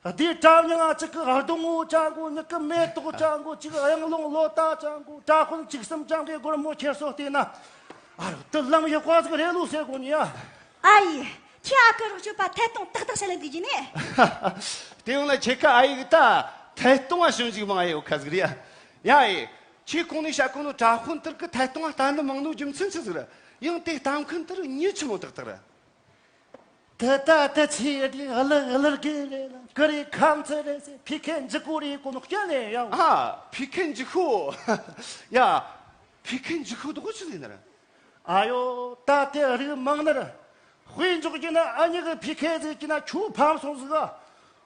དེའི་གྲབས་ཉི་ང་གཅིག་གི་ཨར་དུ་ངོ་ཅང་གོ། མྱི་གི་མེ་ཏོག་ཅང་གོ། གཅིག་གི་གཡང་ལུང་ལོ་ཏ་ཅང་གོ། དྲ་དཔོན་བཅུ་གསུམ་ཅང་གི་སྒོར་མོ་ཁྱེར་སོ་བལྟས་ན། ཨ་རོ། དེ་ལམ་ཡག་པ་ཟིག་རེད་ལོ་ཟེར་གོ་ནི་ཡ། ཨ་ཡེ། ཁྱེད་ཨ་ཁུ་རོགས་སྐྱོབ་པ་ཐད་གཏོང་ཏག་ཏག་བྱ་ལེ་འདུག་གི་ནི། དེ་ཡོང་ན་ཁྱེད་ཀ་ཨ་ཡེ་གི་ད་ཐད་གཏོང་བ་ཞིབ་འཇུག་མང་ཡོད་ཁ་ཟིག་རེད་ཡ། ཡ་ཡེ། ཁྱེད་གོང་ནས་བཤད་གོ་ནོ་དྲ་དཔོན་དེར་གི་ཐད་གཏོང་བ་ལྟ་ནི་མང་ནོ་རྒྱུ་མཚན་ཆི་ཟིག་རེད། ཡང་དེ་ལྟ་མཁན་དེར་མྱི་ཆི་མོ་ཏག་ཏག་རེད། དེ་ལྟ་དེ་ཆི་ཡི་གླུ་གླུ་རྒན་རེད་ལ་ཀུ་རེ་ཁམ་ཚི་རེད་ཟེར། ཕི་ཁེ་འཇིག་གོ་རེད་གོ་ནོ་སྐྱོན་ལེ་ཡ། ཨ། ཕི་ཁེ་འཇིག་ཤོ། ཡ། ཕི་ཁེ་འཇིག་ཤོ་དོ་གོ་ཆི་ཟིག་ནི་རེད། ཨ་ཡོ། ད་དེ་རིགས་མང་ནི་རེད། དཔེ་འཇོག་རྒྱུ་ན་ཨ་མྱེས་གི་ཕི་ཁེ་ཟིག་གི་ན་ཁྱོད་ཕམ་སོང་ཟིག་ག།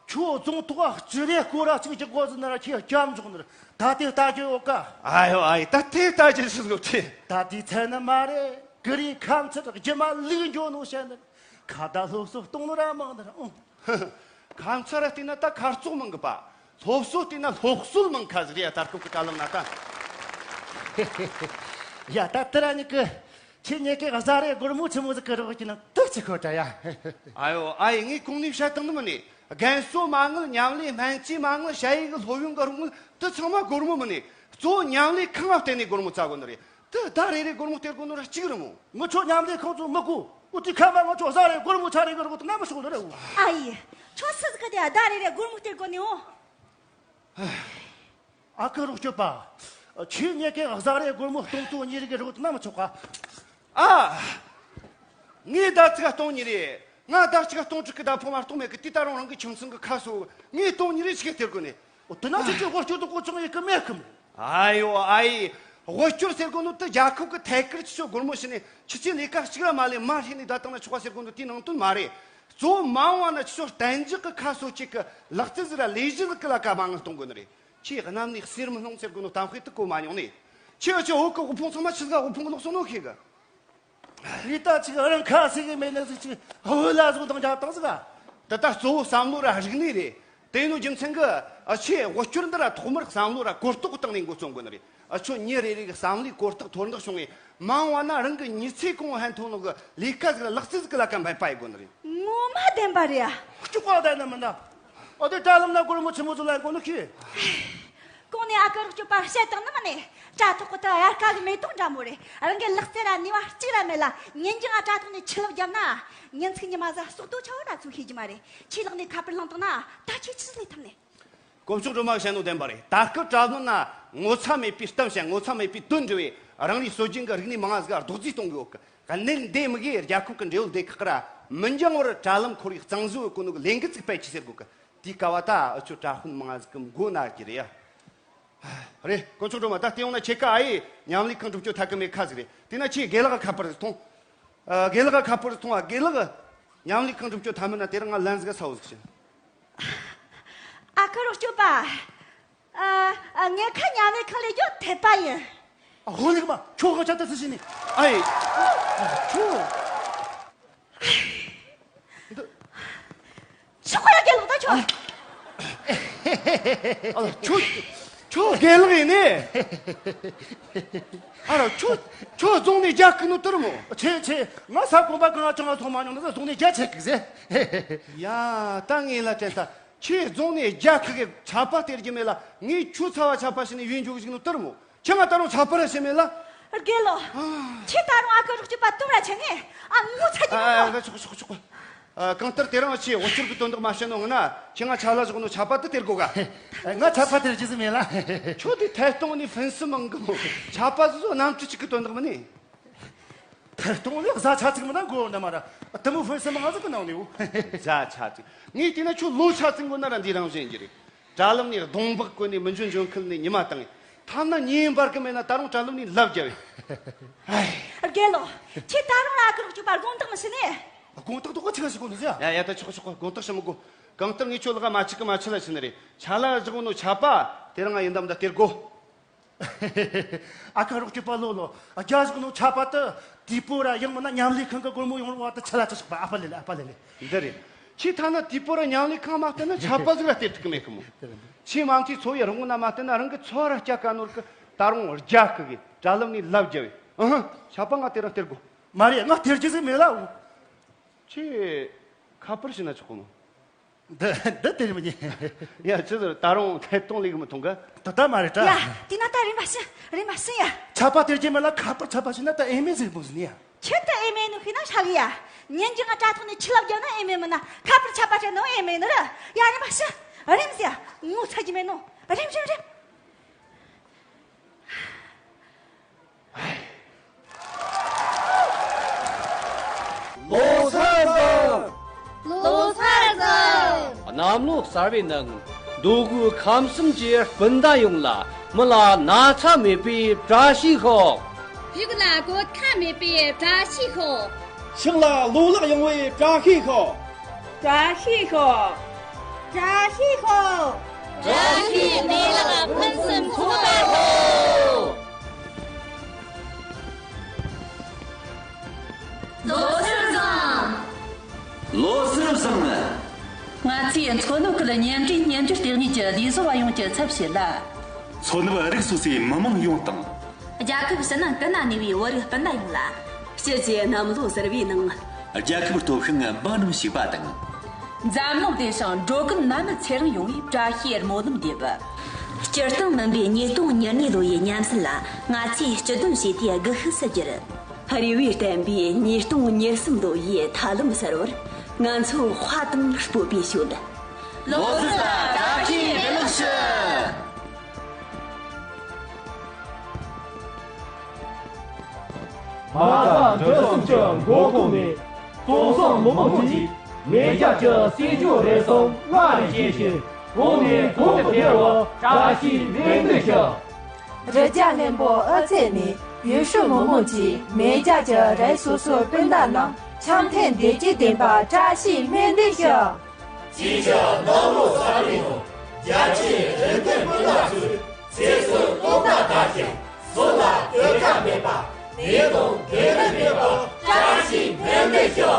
ཁྱོད་རྫོང་ཐོག་ག་སྤྱི་རེ་སྐོར་ར་གཅིག་གི་སྒོ་ཟིག་ན་ར་ཁྱེད་སྐྱབས་འཇོག་ནི་རེད། ད་དེ་ལྟ་རྒྱུ་ཡོད་ཀ། ཨ་ཡོ། ཨ་ཡེ། ད་དེ་ལྟ་རྒྱུ་ཆི་ཟིག་ཡོད་དེ། ད་དེ་ཚད་ནི་མ་རེད། ཀུ་རེ་ཁམ་ཚི་རྒྱུ་མ་ལུག་འགྱོ་ནོ་བཤད་ནི་རེད། ཁ་བརྡ་སློབ་གསོ་གཏོང་ནི་ར་མང་ནི་ར་ཨང་། ཁ་མཚར་བལྟས་ན་ད་ཁ་བཙོག་མང་གི་པ། སློབ་གསོ་བལྟས་ན་སློབ་གསོ་མང་ཁ་ཟིག་རེད་ཡ། ད་སྐབས་ཀྱི་བཀའ་སློབ་ན་ད། ཡ། ད་དེ་ར་ཉིད་ཀྱི་ཁྱེད་ཉིད་ཀྱི་བཟའ་རེ་སྒོར་མོ་ཆི་མོ་ཟིག་གི་རོགས་ཀྱི་ནང་དུ་ཆི་ཁོ་ད་ཡ། ཨ་ཡོ། ཨ་ཡེ། ངས་གོང་ནས་བཤད་བཏང་ནི་མིན་ནི། རྒན་གསོ་མ་དངུལ། མཉམ་ལས་སྨན་བཅོས་མ་དངུལ། ཞ་ཡི་གི་སློབ་ཡོན་གི་རོགས་དངུལ་དེ་ཚང་མ་སྒོར་མོ་མིན་ནི། གཙོ་བོ་མཉམ་ལས་ཁང་ང་བརྟེན་ནས་སྒོར་མོ་བཙལ་དགོས་ནི་རེད། དེ་ཟླ་རེ་རེ་སྒོར་མོ་སྟེར་དགོས་ནོ་ར་གཅིག་རེད་མོ། ངི་ཆོ་མཉམ་ལས་ཁང་ཚོ་མི་དགོས། འུ་ཐི་ཁ་མ་ངི་ཆོ་ཟླ་རེ་སྒོར་མོ་ཆ་རེ་གི་རོགས་དེ་ན་མི་ཤོག་ནི་རེད། ཨ་ཡེ། ཁྱོད་སུ་ཟིག་གི་དེ་ཟླ་རེ་རེ་སྒོར་མོ་སྟེར་དགོས་ནི་འོ། ཨ་ཁུ་རོགས་སྐྱོབ་པ། ཁྱེད་ཉིད་ཀྱི་ཟླ་རེ་སྒོར་མོ་སྟོང་ཚོ་གཉིས་རེ་གི་རོགས་དེ་ན་མི་ཆོག་ག། ཨ། ངས་ཟླ་གཅིག་ག་སྟོང་གཉིས་རེ། ང་ཟླ་གཅིག་ག་སྟོང་དྲུག་གི་ཟླ་ཕོགས་མ་གཏོགས་མེད་གི། དེ་ད་རུང་རང་གི་ཁྱིམ་ཚང་གི་ཁ་གསོ། ངས་སྟོང་གཉིས་རེ་ཞིག་སྟེར་དགོས་ནི། འོ། དེ་ན་ཁྱེད་ཚོས་དབུལ་སྐྱོར་དུ་གོ་ཆུང་ཡེ་གི་མེད་གི་མོ། ཨ་ཡོ། ཨ་ཡེ། དབུལ་སྐྱོར་ཟེར་གོ་ནོ་དེ་རྒྱལ་ཁབ་ཀྱི་ཐད་ཀར་ཁྱེད་ཚོས་སྒོར་མོ་བྱིན་ནས་ཁྱེད་ཚོས་ལས་ཀ་གཅིག་ར་མ་ལས་མར་ཧེ་ནས་བསྡད་བཏང་ན་ཆོག་པ་ཟེར་གོ་ནོ་དེའི་ནང་དོན་མ་རེད། གཙོ་བོ་མ་འོངས་བ་ན་ཁྱེད་ཚོ་གཏན་འཇགས་ཀྱི་ཁ་གསོ་བྱེད་གི་ལག་རྩལ་ཟིག་ར་ལས་གཞི་ཟིག་གི་ལ་ཀ་མ་དངུལ་གཏོང་དགོས་ནི་རེད། ཁྱེད་གནམ་ནས་གསེར་མི་ལྷུང་ཟེར་གོ་ནོ་གཏམ་དཔེ་དེ་གོ་མ་མྱོང་ནི། ཁྱེད་ཚོ་བོད་ཀྱི་དབུལ་ཕོངས་ཚང་མ་ཆི་ཟིག་ག་དབུལ་ཕོངས་གི་ལོག་སོང་ནོ་ཤེས་གི། ལི་ཏ་ཅིག་རང་ཁ་སིག་གི་མེད་ནི་ཟིག་ཅིག་ཧུ་ལ་ཟུག་དང་རྒྱབ་དང་ཟིག་ག། དེ་ད་གཙོ་བོ་བསམ་བློ་ར་རིག་གནས་རེད། དེ་ཡིན་ནོ་རྒྱུ་མཚན་གི་ཨ་ཆེ་དབུལ་སྐྱོར་འདི་ར་ཐོག་མར་བསམ་བློ་ར་གོ་རྟོགས་སྟེང་ནས་འགོ་རྩོམ་དགོས་ནི་རེད། ཨ་ཆོ་མྱི་རེ་རེ་གི་བསམ་བློའི་གོ་རྟོགས་མཐོར་འདེགས་བྱུང་བས་མ་འོངས་བ་ན་རང་གི་མྱི་ཚེ་གང་བོ་ཧན་ཐོག་ནོ་གི་ལས་ཀ་ཟིག་ལག་རྩལ་ཟིག་གི་ལ་ཀ་འབད་པ་ཡེ་དགོས་ནི་རེད། ངོ་མ་བདེན་པ་རེད་ཨ། སྐྱོ་ག་བསྡད་ན་མིན་ན། ཨོ་དེ་དྲ་ལམ་ན་སྒོར་མོ་ཆི་མོ་ཟིག་ལེན་གོ་ནི་ཁྱོས། གོང་ནས་ཨ་ཁུ་རོགས་སྐྱོབ་པ་བཤད་བཏང་ནི་མིན་ནས། དྲ་ཐོག་གི་དེ་དབྱར་ཁ་གི་མེ་ཏོག་འདྲ་མོ་རེད། རང་གི་ལག་རྩལ་ར་ནུས་པ་གཅིག་ར་མེད་ལ། ཉིན་རྒྱུན་ང་དྲ་ཐོག་ནས་ཆུ་ལོག་བརྒྱབ་ན། ཉིན་ཚིག་ཉི་མ་ཟ་ཟོག་རྡོ་ཆ་བོ་ར་ཚུགས་ཤེས་ཀྱི་མ་རེད། ཁྱེད་ལག་ནས་ཁ་པར་བླངས་བཏང་ན་ད་ཁྱེད་ཆི་ཟིག་ལས་ཐུབ་ནས། དཀོན་མཆོག་སྒྲོལ་མ་བཤད་ནོ་བདེན་པ་རེད། ད་སྐབས་དྲ་ལམ་ན་ངོ་ཚ་མེད་པའི་གཏམ་བཤད། ངོ་ཚ་མེད་པའི་དོན་འགྲེལ་བས། རང་རེའི་སྲོལ་རྒྱུན་གྱི་རིག་གནས་མང་ང་ཟིག་རྡོག་རྫིས་གཏོང་གི་ཡོད་གི། གནད་འདི་མི་གིས་རྒྱལ་ཁབ་ཀྱི་འབྲེལ་ཡོད་སྡེ་ཁག་ར་མི་འགྱངས་བར་དྲ་ལམ་ཁོར་ཡུག་གཙང་བཟོ་ཡོད་གོ་ནོ་གི་ལས་འགུལ་ཅིག་སྤེལ་གྱིས་ཟེར་གོ་གི། དེའི་སྐབས་བ་ད་འུ་ཆོ་དྲ་དཔོན་མང་ང་ཟིག་གི་མགོ་ན་གི་རེད་ཡ། རེད། དཀོན་མཆོག་སྒྲོལ་མ། ད་བལྟས་ཡོང་ན་ཁྱེད་ཀ་ཨ་ཡེ་མཉམ་ལས་ཁང་སྒྲུབ་སྐྱོར་ཐད་ཀི་མེད་ཁ་ཟིག་རེད། དེ་ན་ཁྱེད་དགེ་ལགས་ཁ་པར་ཟིག་ཐོངས། ཨ། དགེ་ལགས་ཁ་པར་ཟིག་ཐོངས་ཨ། དགེ་ལགས། མཉམ་ལས་ཁང་སྒྲུབ་སྐྱོར་ཐ་མི་ན་དེ་རིང་ང་ལན་ཟིག་ས་བོ་ཟིག་བྱིན། ཨ་ཁུ་རོགས་སྐྱོབ་པ། ཨ། ཨ། ངེད་ཁ་མཉམ་ལས་ཁང་ལས་རྒྱུ་འཐད་པ་ཡིན། ཨ། ཧོ་ལེགས་མ། ཁྱོད་ཧ་ཅང་ད་ཚི་ཟིན་ནི། ཨ་ཡེ། ཁྱོད། འདི། ཤོག་ཁོ་ར་དགེ་ལགས་ད་ཁྱོད། ཨ། ཁྱོད། ཁྱོད་དགེ་ལགས་ཡིན་ནི། ཨ་རོ། ཁྱོད། ཁྱོད་རྫོང་ནས་རྒྱ་ཁུག་ནོ་དེ་རེད་མོ། ཆེ་ཆེ། ང་ས་གོམ་པ་གང་ང་ཅང་ང་ཐོག་མ་མྱོང་ནི་ས་རྫོང་ནས་རྒྱ་ཆེ་གི་ཟེ། ཡ། ད་ངས་ལ་དྲན་ད། ཁྱེད་རྫོང་ནས་རྒྱ་ཁུག་གི་ཆད་པ་སྟེར་རྒྱུ་མེད་ལ། ངས་ཁྱོད་ཚ་བ་ཆད་པ་བྱིན་ནས་ཡུན་འཇོག་བཞིན་ནོ་དེ་རེད་མོ། ཁྱེད་ང་ད་རུང་ཆད་པ་ར་བྱེད་མེད་ལ། དགེ་ལགས། ཨ། ཁྱེད་ད་རུང་ཨ་ཁུ་རོགས་སྐྱོབ་པ་དུམ་ར་ཆེ་ནས། ཨ། ངོ་ཚ་རྒྱུ་མ། ཨ། ཆོག་ཆོག་ཆོག་ཨ། གང་ལྟར་དེ་རིང་ཁྱེད་འུ་ཅག་གི་དོན་དག་མ་བཤད་ནོ་ངི་ན། ཁྱེད་ང་ཆ་ལ་བཞག་ནོ་ཆད་པ་དེ་སྟེར་དགོ་ག། ཨ། ང་ཆད་པ་སྟེར་རྒྱུ་ཟིག་མེད་ལ། ཁྱོད་དེ་ཐད་གཏོང་ནས་ཕུན་སུམ་མང་གི་མོ། ཆད་པ་ཟིག་ཟོ་གནམ་གྲུ་གཅིག་གི་དོན་དག་མིན་ནི། ཐད་གཏོང་ནས་བཟའ་ཆ་ཚིག་མི་ན་གོ་ན་མ་ར། དེ་མོ་ཕུན་སུམ་མང་ཟིག་གི་ནང་ནས་འོ། བཟའ་ཆ་ཚིག་ངས་བལྟས་ན་ཁྱོད་ལོ་ཆ་ཚིག་མགོ་ན་ར་འདི་རང་བཞིན་གྱི་རེད། དྲ་ལམ་ནས་གདོང་འབག་བཀོད་ནས་མི་འཇོན་འཇོན་ཁུལ་ནས་ཉི་མ་བཏང་། ཐ་ན་ཉིན་འབར་གི་མེད་ན་ད་རུང་དྲ་ལམ་ནས་ལབ་རྒྱབ་ཡོད། ཨེ། དགེ་ལགས། ཁྱེད་ད་རུང་ར་ཨ་ཁུ་རོགས་སྐྱོབ་པ་དགོངས་དག་མི་ཞུ་ནས། དགོངས་དག་དག་གོ་ཆི་ག་ཞིག་གོ་འདུག་ཟེ། ཡ་ཡ། ད་ཆོག་ཆོག་དགོངས་དག་ཞུ་མི་དགོ། གང་ལྟར་ངས་ཁྱོད་ལ་ག་མ་ཆི་གི་མ་ཆི་ལ་ཞུ་ནི་རེད། ཆ་ལ་བཞག་ནོ་ཆད་པ་དེ་རིང་ང་ཡིན་དམ་ད་སྟེར་དགོ། ཨ་ཁུ་རོགས་སྐྱོབ་པ་ལོ་ལོ། རྒྱ་ཞིག་ནོ་ཆད་པ་དེ་དུས་པོ་ར་ཡང་མིན་ན་མཉམ་ལས་ཁང་གི་སྒོར་མོ་ཡོང་བ་དེ་ཆ་ལ་ཆ་ཞིག་པ། ཨ་ཕ་ལེ་ལེ། ཨ་ཕ་ལེ་ལེ། འདི་རེད། ཁྱེད་ཐ་ན་དུས་པོ་ར་མཉམ་ལས་ཁང་མ་བསྟན་ན་ཆད་པ་ཟིག་ར་སྟེར་ཐུབ་ཀི་མེད་ཀི་མོ། ཁྱེད་མང་ཆེ་འཚོ་བའི་རོགས་དངུལ་ན་མ་བསྟན་ན་རང་གི་འཚོ་བ་ར་སྐྱ་ཀ་ནོར་གི། ད་རུང་རྒྱ་ཁུག་གི་དྲ་ལམ་ནས་ལབ་རྒྱབ་བས། ཨ་ཧ། ཆད་པ་ང་དེ་རིང་སྟེར་དགོ། མ་རེད། ང་སྟེར་རྒྱུ་ཟིག་མེད་ལ། འོ། ཁྱེད་ཁ་པར་བྱིན་ན་ཆོག་གི་མོ། འདི་འདི་སྟེར་མི་ཉན། ཡ། ཆི་ཟེར། ད་རུང་ཐད་གཏོང་ལས་གི་མི་ཐོང་ག། ད་ད་མ་རེད་ད། ཡ། དེ་ན་ད་རེམ་མ་ཤི། རེམ་མ་ཤི་ཡ། ཆད་པ་སྟེར་རྒྱུ་མེད་ལ་ཁ་པར་ཆད་པ་བྱིན་ན་ད་ཨེ་མེ་ཟིག་འབུ་ཟིན་ཡ། ཁྱོད་ད་ཨེ་མེ་ནོ་ཤི་ན་ཧྲ་གི་ཡ། ཉིན་རྒྱུན་ང་དྲ་ཐོག་ནས་ཆུ་ལབ་རྒྱབ་ན་ཨེ་མེ་མིན་ན། ཁ་པར་ཆད་པ་བྱས་ནོ་ཨེ་མེ་ནོ་ར། ཡ། རེམ་མ་ཤི། རེམ་ཟེ་ཡ། ངོ་ཚ་རྒྱུ་མེད་ནོ། རེམ་རེམ་རེམ། ལོ་གསར་བཟང་། ལོ་གསར་བཟང་། གནམ་ལོ་གསར་བའི་ནང་། འདོད་དགུའི་ཁམས་གསུམ་གྱི་སྤུན་ཟླ་ཡོངས་ལ། མི་ལ་ན་ཚ་མེད་པའི་བཀྲ་ཤིས་ཤོག་རིགས་ལ་གོད་ཁ་མེད་པའི་བཀྲ་ཤིས་ཤོག་ཤིང་ལ་ལོ་ལེགས་ཡོང་བའི་བཀྲ་ཤིས་ཤོག་བཀྲ་ཤིས་ཤོག་བཀྲ་ཤིས་ཤོག་བཀྲ་ཤིས་མེ་ལེགས་ཕུན་སུམ་ཚོགས་པར་ཤོག་ལོ་གསར་བཟང་། ལོ་གསར་བཟང་། ང་ཚོས་མཚོ་ནུབ་ཁུལ་གཉེན་སྒྲིག་གཉེན་སྒྱུར་ལྟེ་གནས་ཀྱི་ལས་བཟོ་བ་ཡོངས་ཀྱི་ཚབ་བྱས་ལ། མཚོ་ནུབ་རིགས་སོ་སོའི་མི་མང་ཡོངས་དང་། རྒྱལ་ཁབ་ཕྱི་ནང་ཀུན་ན་གནས་པའི་བོད་རིགས་སྤུན་ཟླ་ཡོངས་ལ། ཕྱི་རྒྱལ་གནམ་ལོ་གསར་བའི་ནང་། རྒྱལ་ཁབ་སྟོབས་ཤུགས་འབུམ་རམས་ཞིག་པ་དང་། འཛམ་གླིང་བདེ་ཞིང་འགྲོ་ཀུན་ནད་མེད་ཚེ་རིང་ཡོང་བའི་བཀྲ་ཤིས་སྨོན་ལམ་འདེབས། སྤྱིར་བཏང་མིན་པའི་ཉིས་སྟོང་ཉེར་གཉིས་ལོ་ཡི་ཉམས་སད་ལ་ང་ཚོས་སྤྱི་འདོམས་བྱས་ཏེ་སྒུལ་ཤུགས་སུ་གྱུར། རེ་བས་བརྟན་པའི་ཉིས་སྟོང་ཉེར་གསུམ་ལོ་ཡི་ཐ་ལམ་གསར་བར་ང་ཚོ་དཔའ་དང་སྤོབས་པས་ཞོན། ལོ་གསར་ལ་བཀྲ་ཤིས་བདེ་ལེགས་ཞུ། མ་རྩ་འབྲུ་གསུམ་གྱི་མགོ་ཁུངས་ནས། གཙང་གསུམ་མི་དམངས་ཀྱིས་མེས་རྒྱལ་གྱི་སྲིད་སྐྱོང་རེ་ཟུང་སྔར་ལས་བརྗེད་ཅིང་གོང་ནས་གོང་དུ་འཕེལ་བར་བཀྲ་ཤིས་སྨོན་འདུན་ཞུ། རི་རྒྱལ་གླིང་བུ་ཨོ་རྩེད་ནས་ཡུལ་ཤུལ་མི་དམངས་ཀྱིས་མེས་རྒྱལ་གྱི་རིགས་སོ་སོའི་སྤུན་ཟླ་རྣམས་འཆམ་མཐུན་བདེ་སྐྱིད་ལྡན་པར་བཀྲ་ཤིས་སྨོན་འདུན་ཞུ། ཅིའི་ཕྱིར་གནམ་ལོ་གསར་བའི་ནང་རྒྱ་ཆེའི་རིགས་མཐུན་སྤུན་ཟླ་ཚོས་ཚེ་སྲོག་སྟོབས་དང་ལྡན་ཞིང་གཟུགས་ལ་གོད་ཁ་མེད་པ། ནད་དང་འབྲེལ་བ་མེད་པར་བཀྲ་ཤིས་སྨོན་འདུན་ཞུ།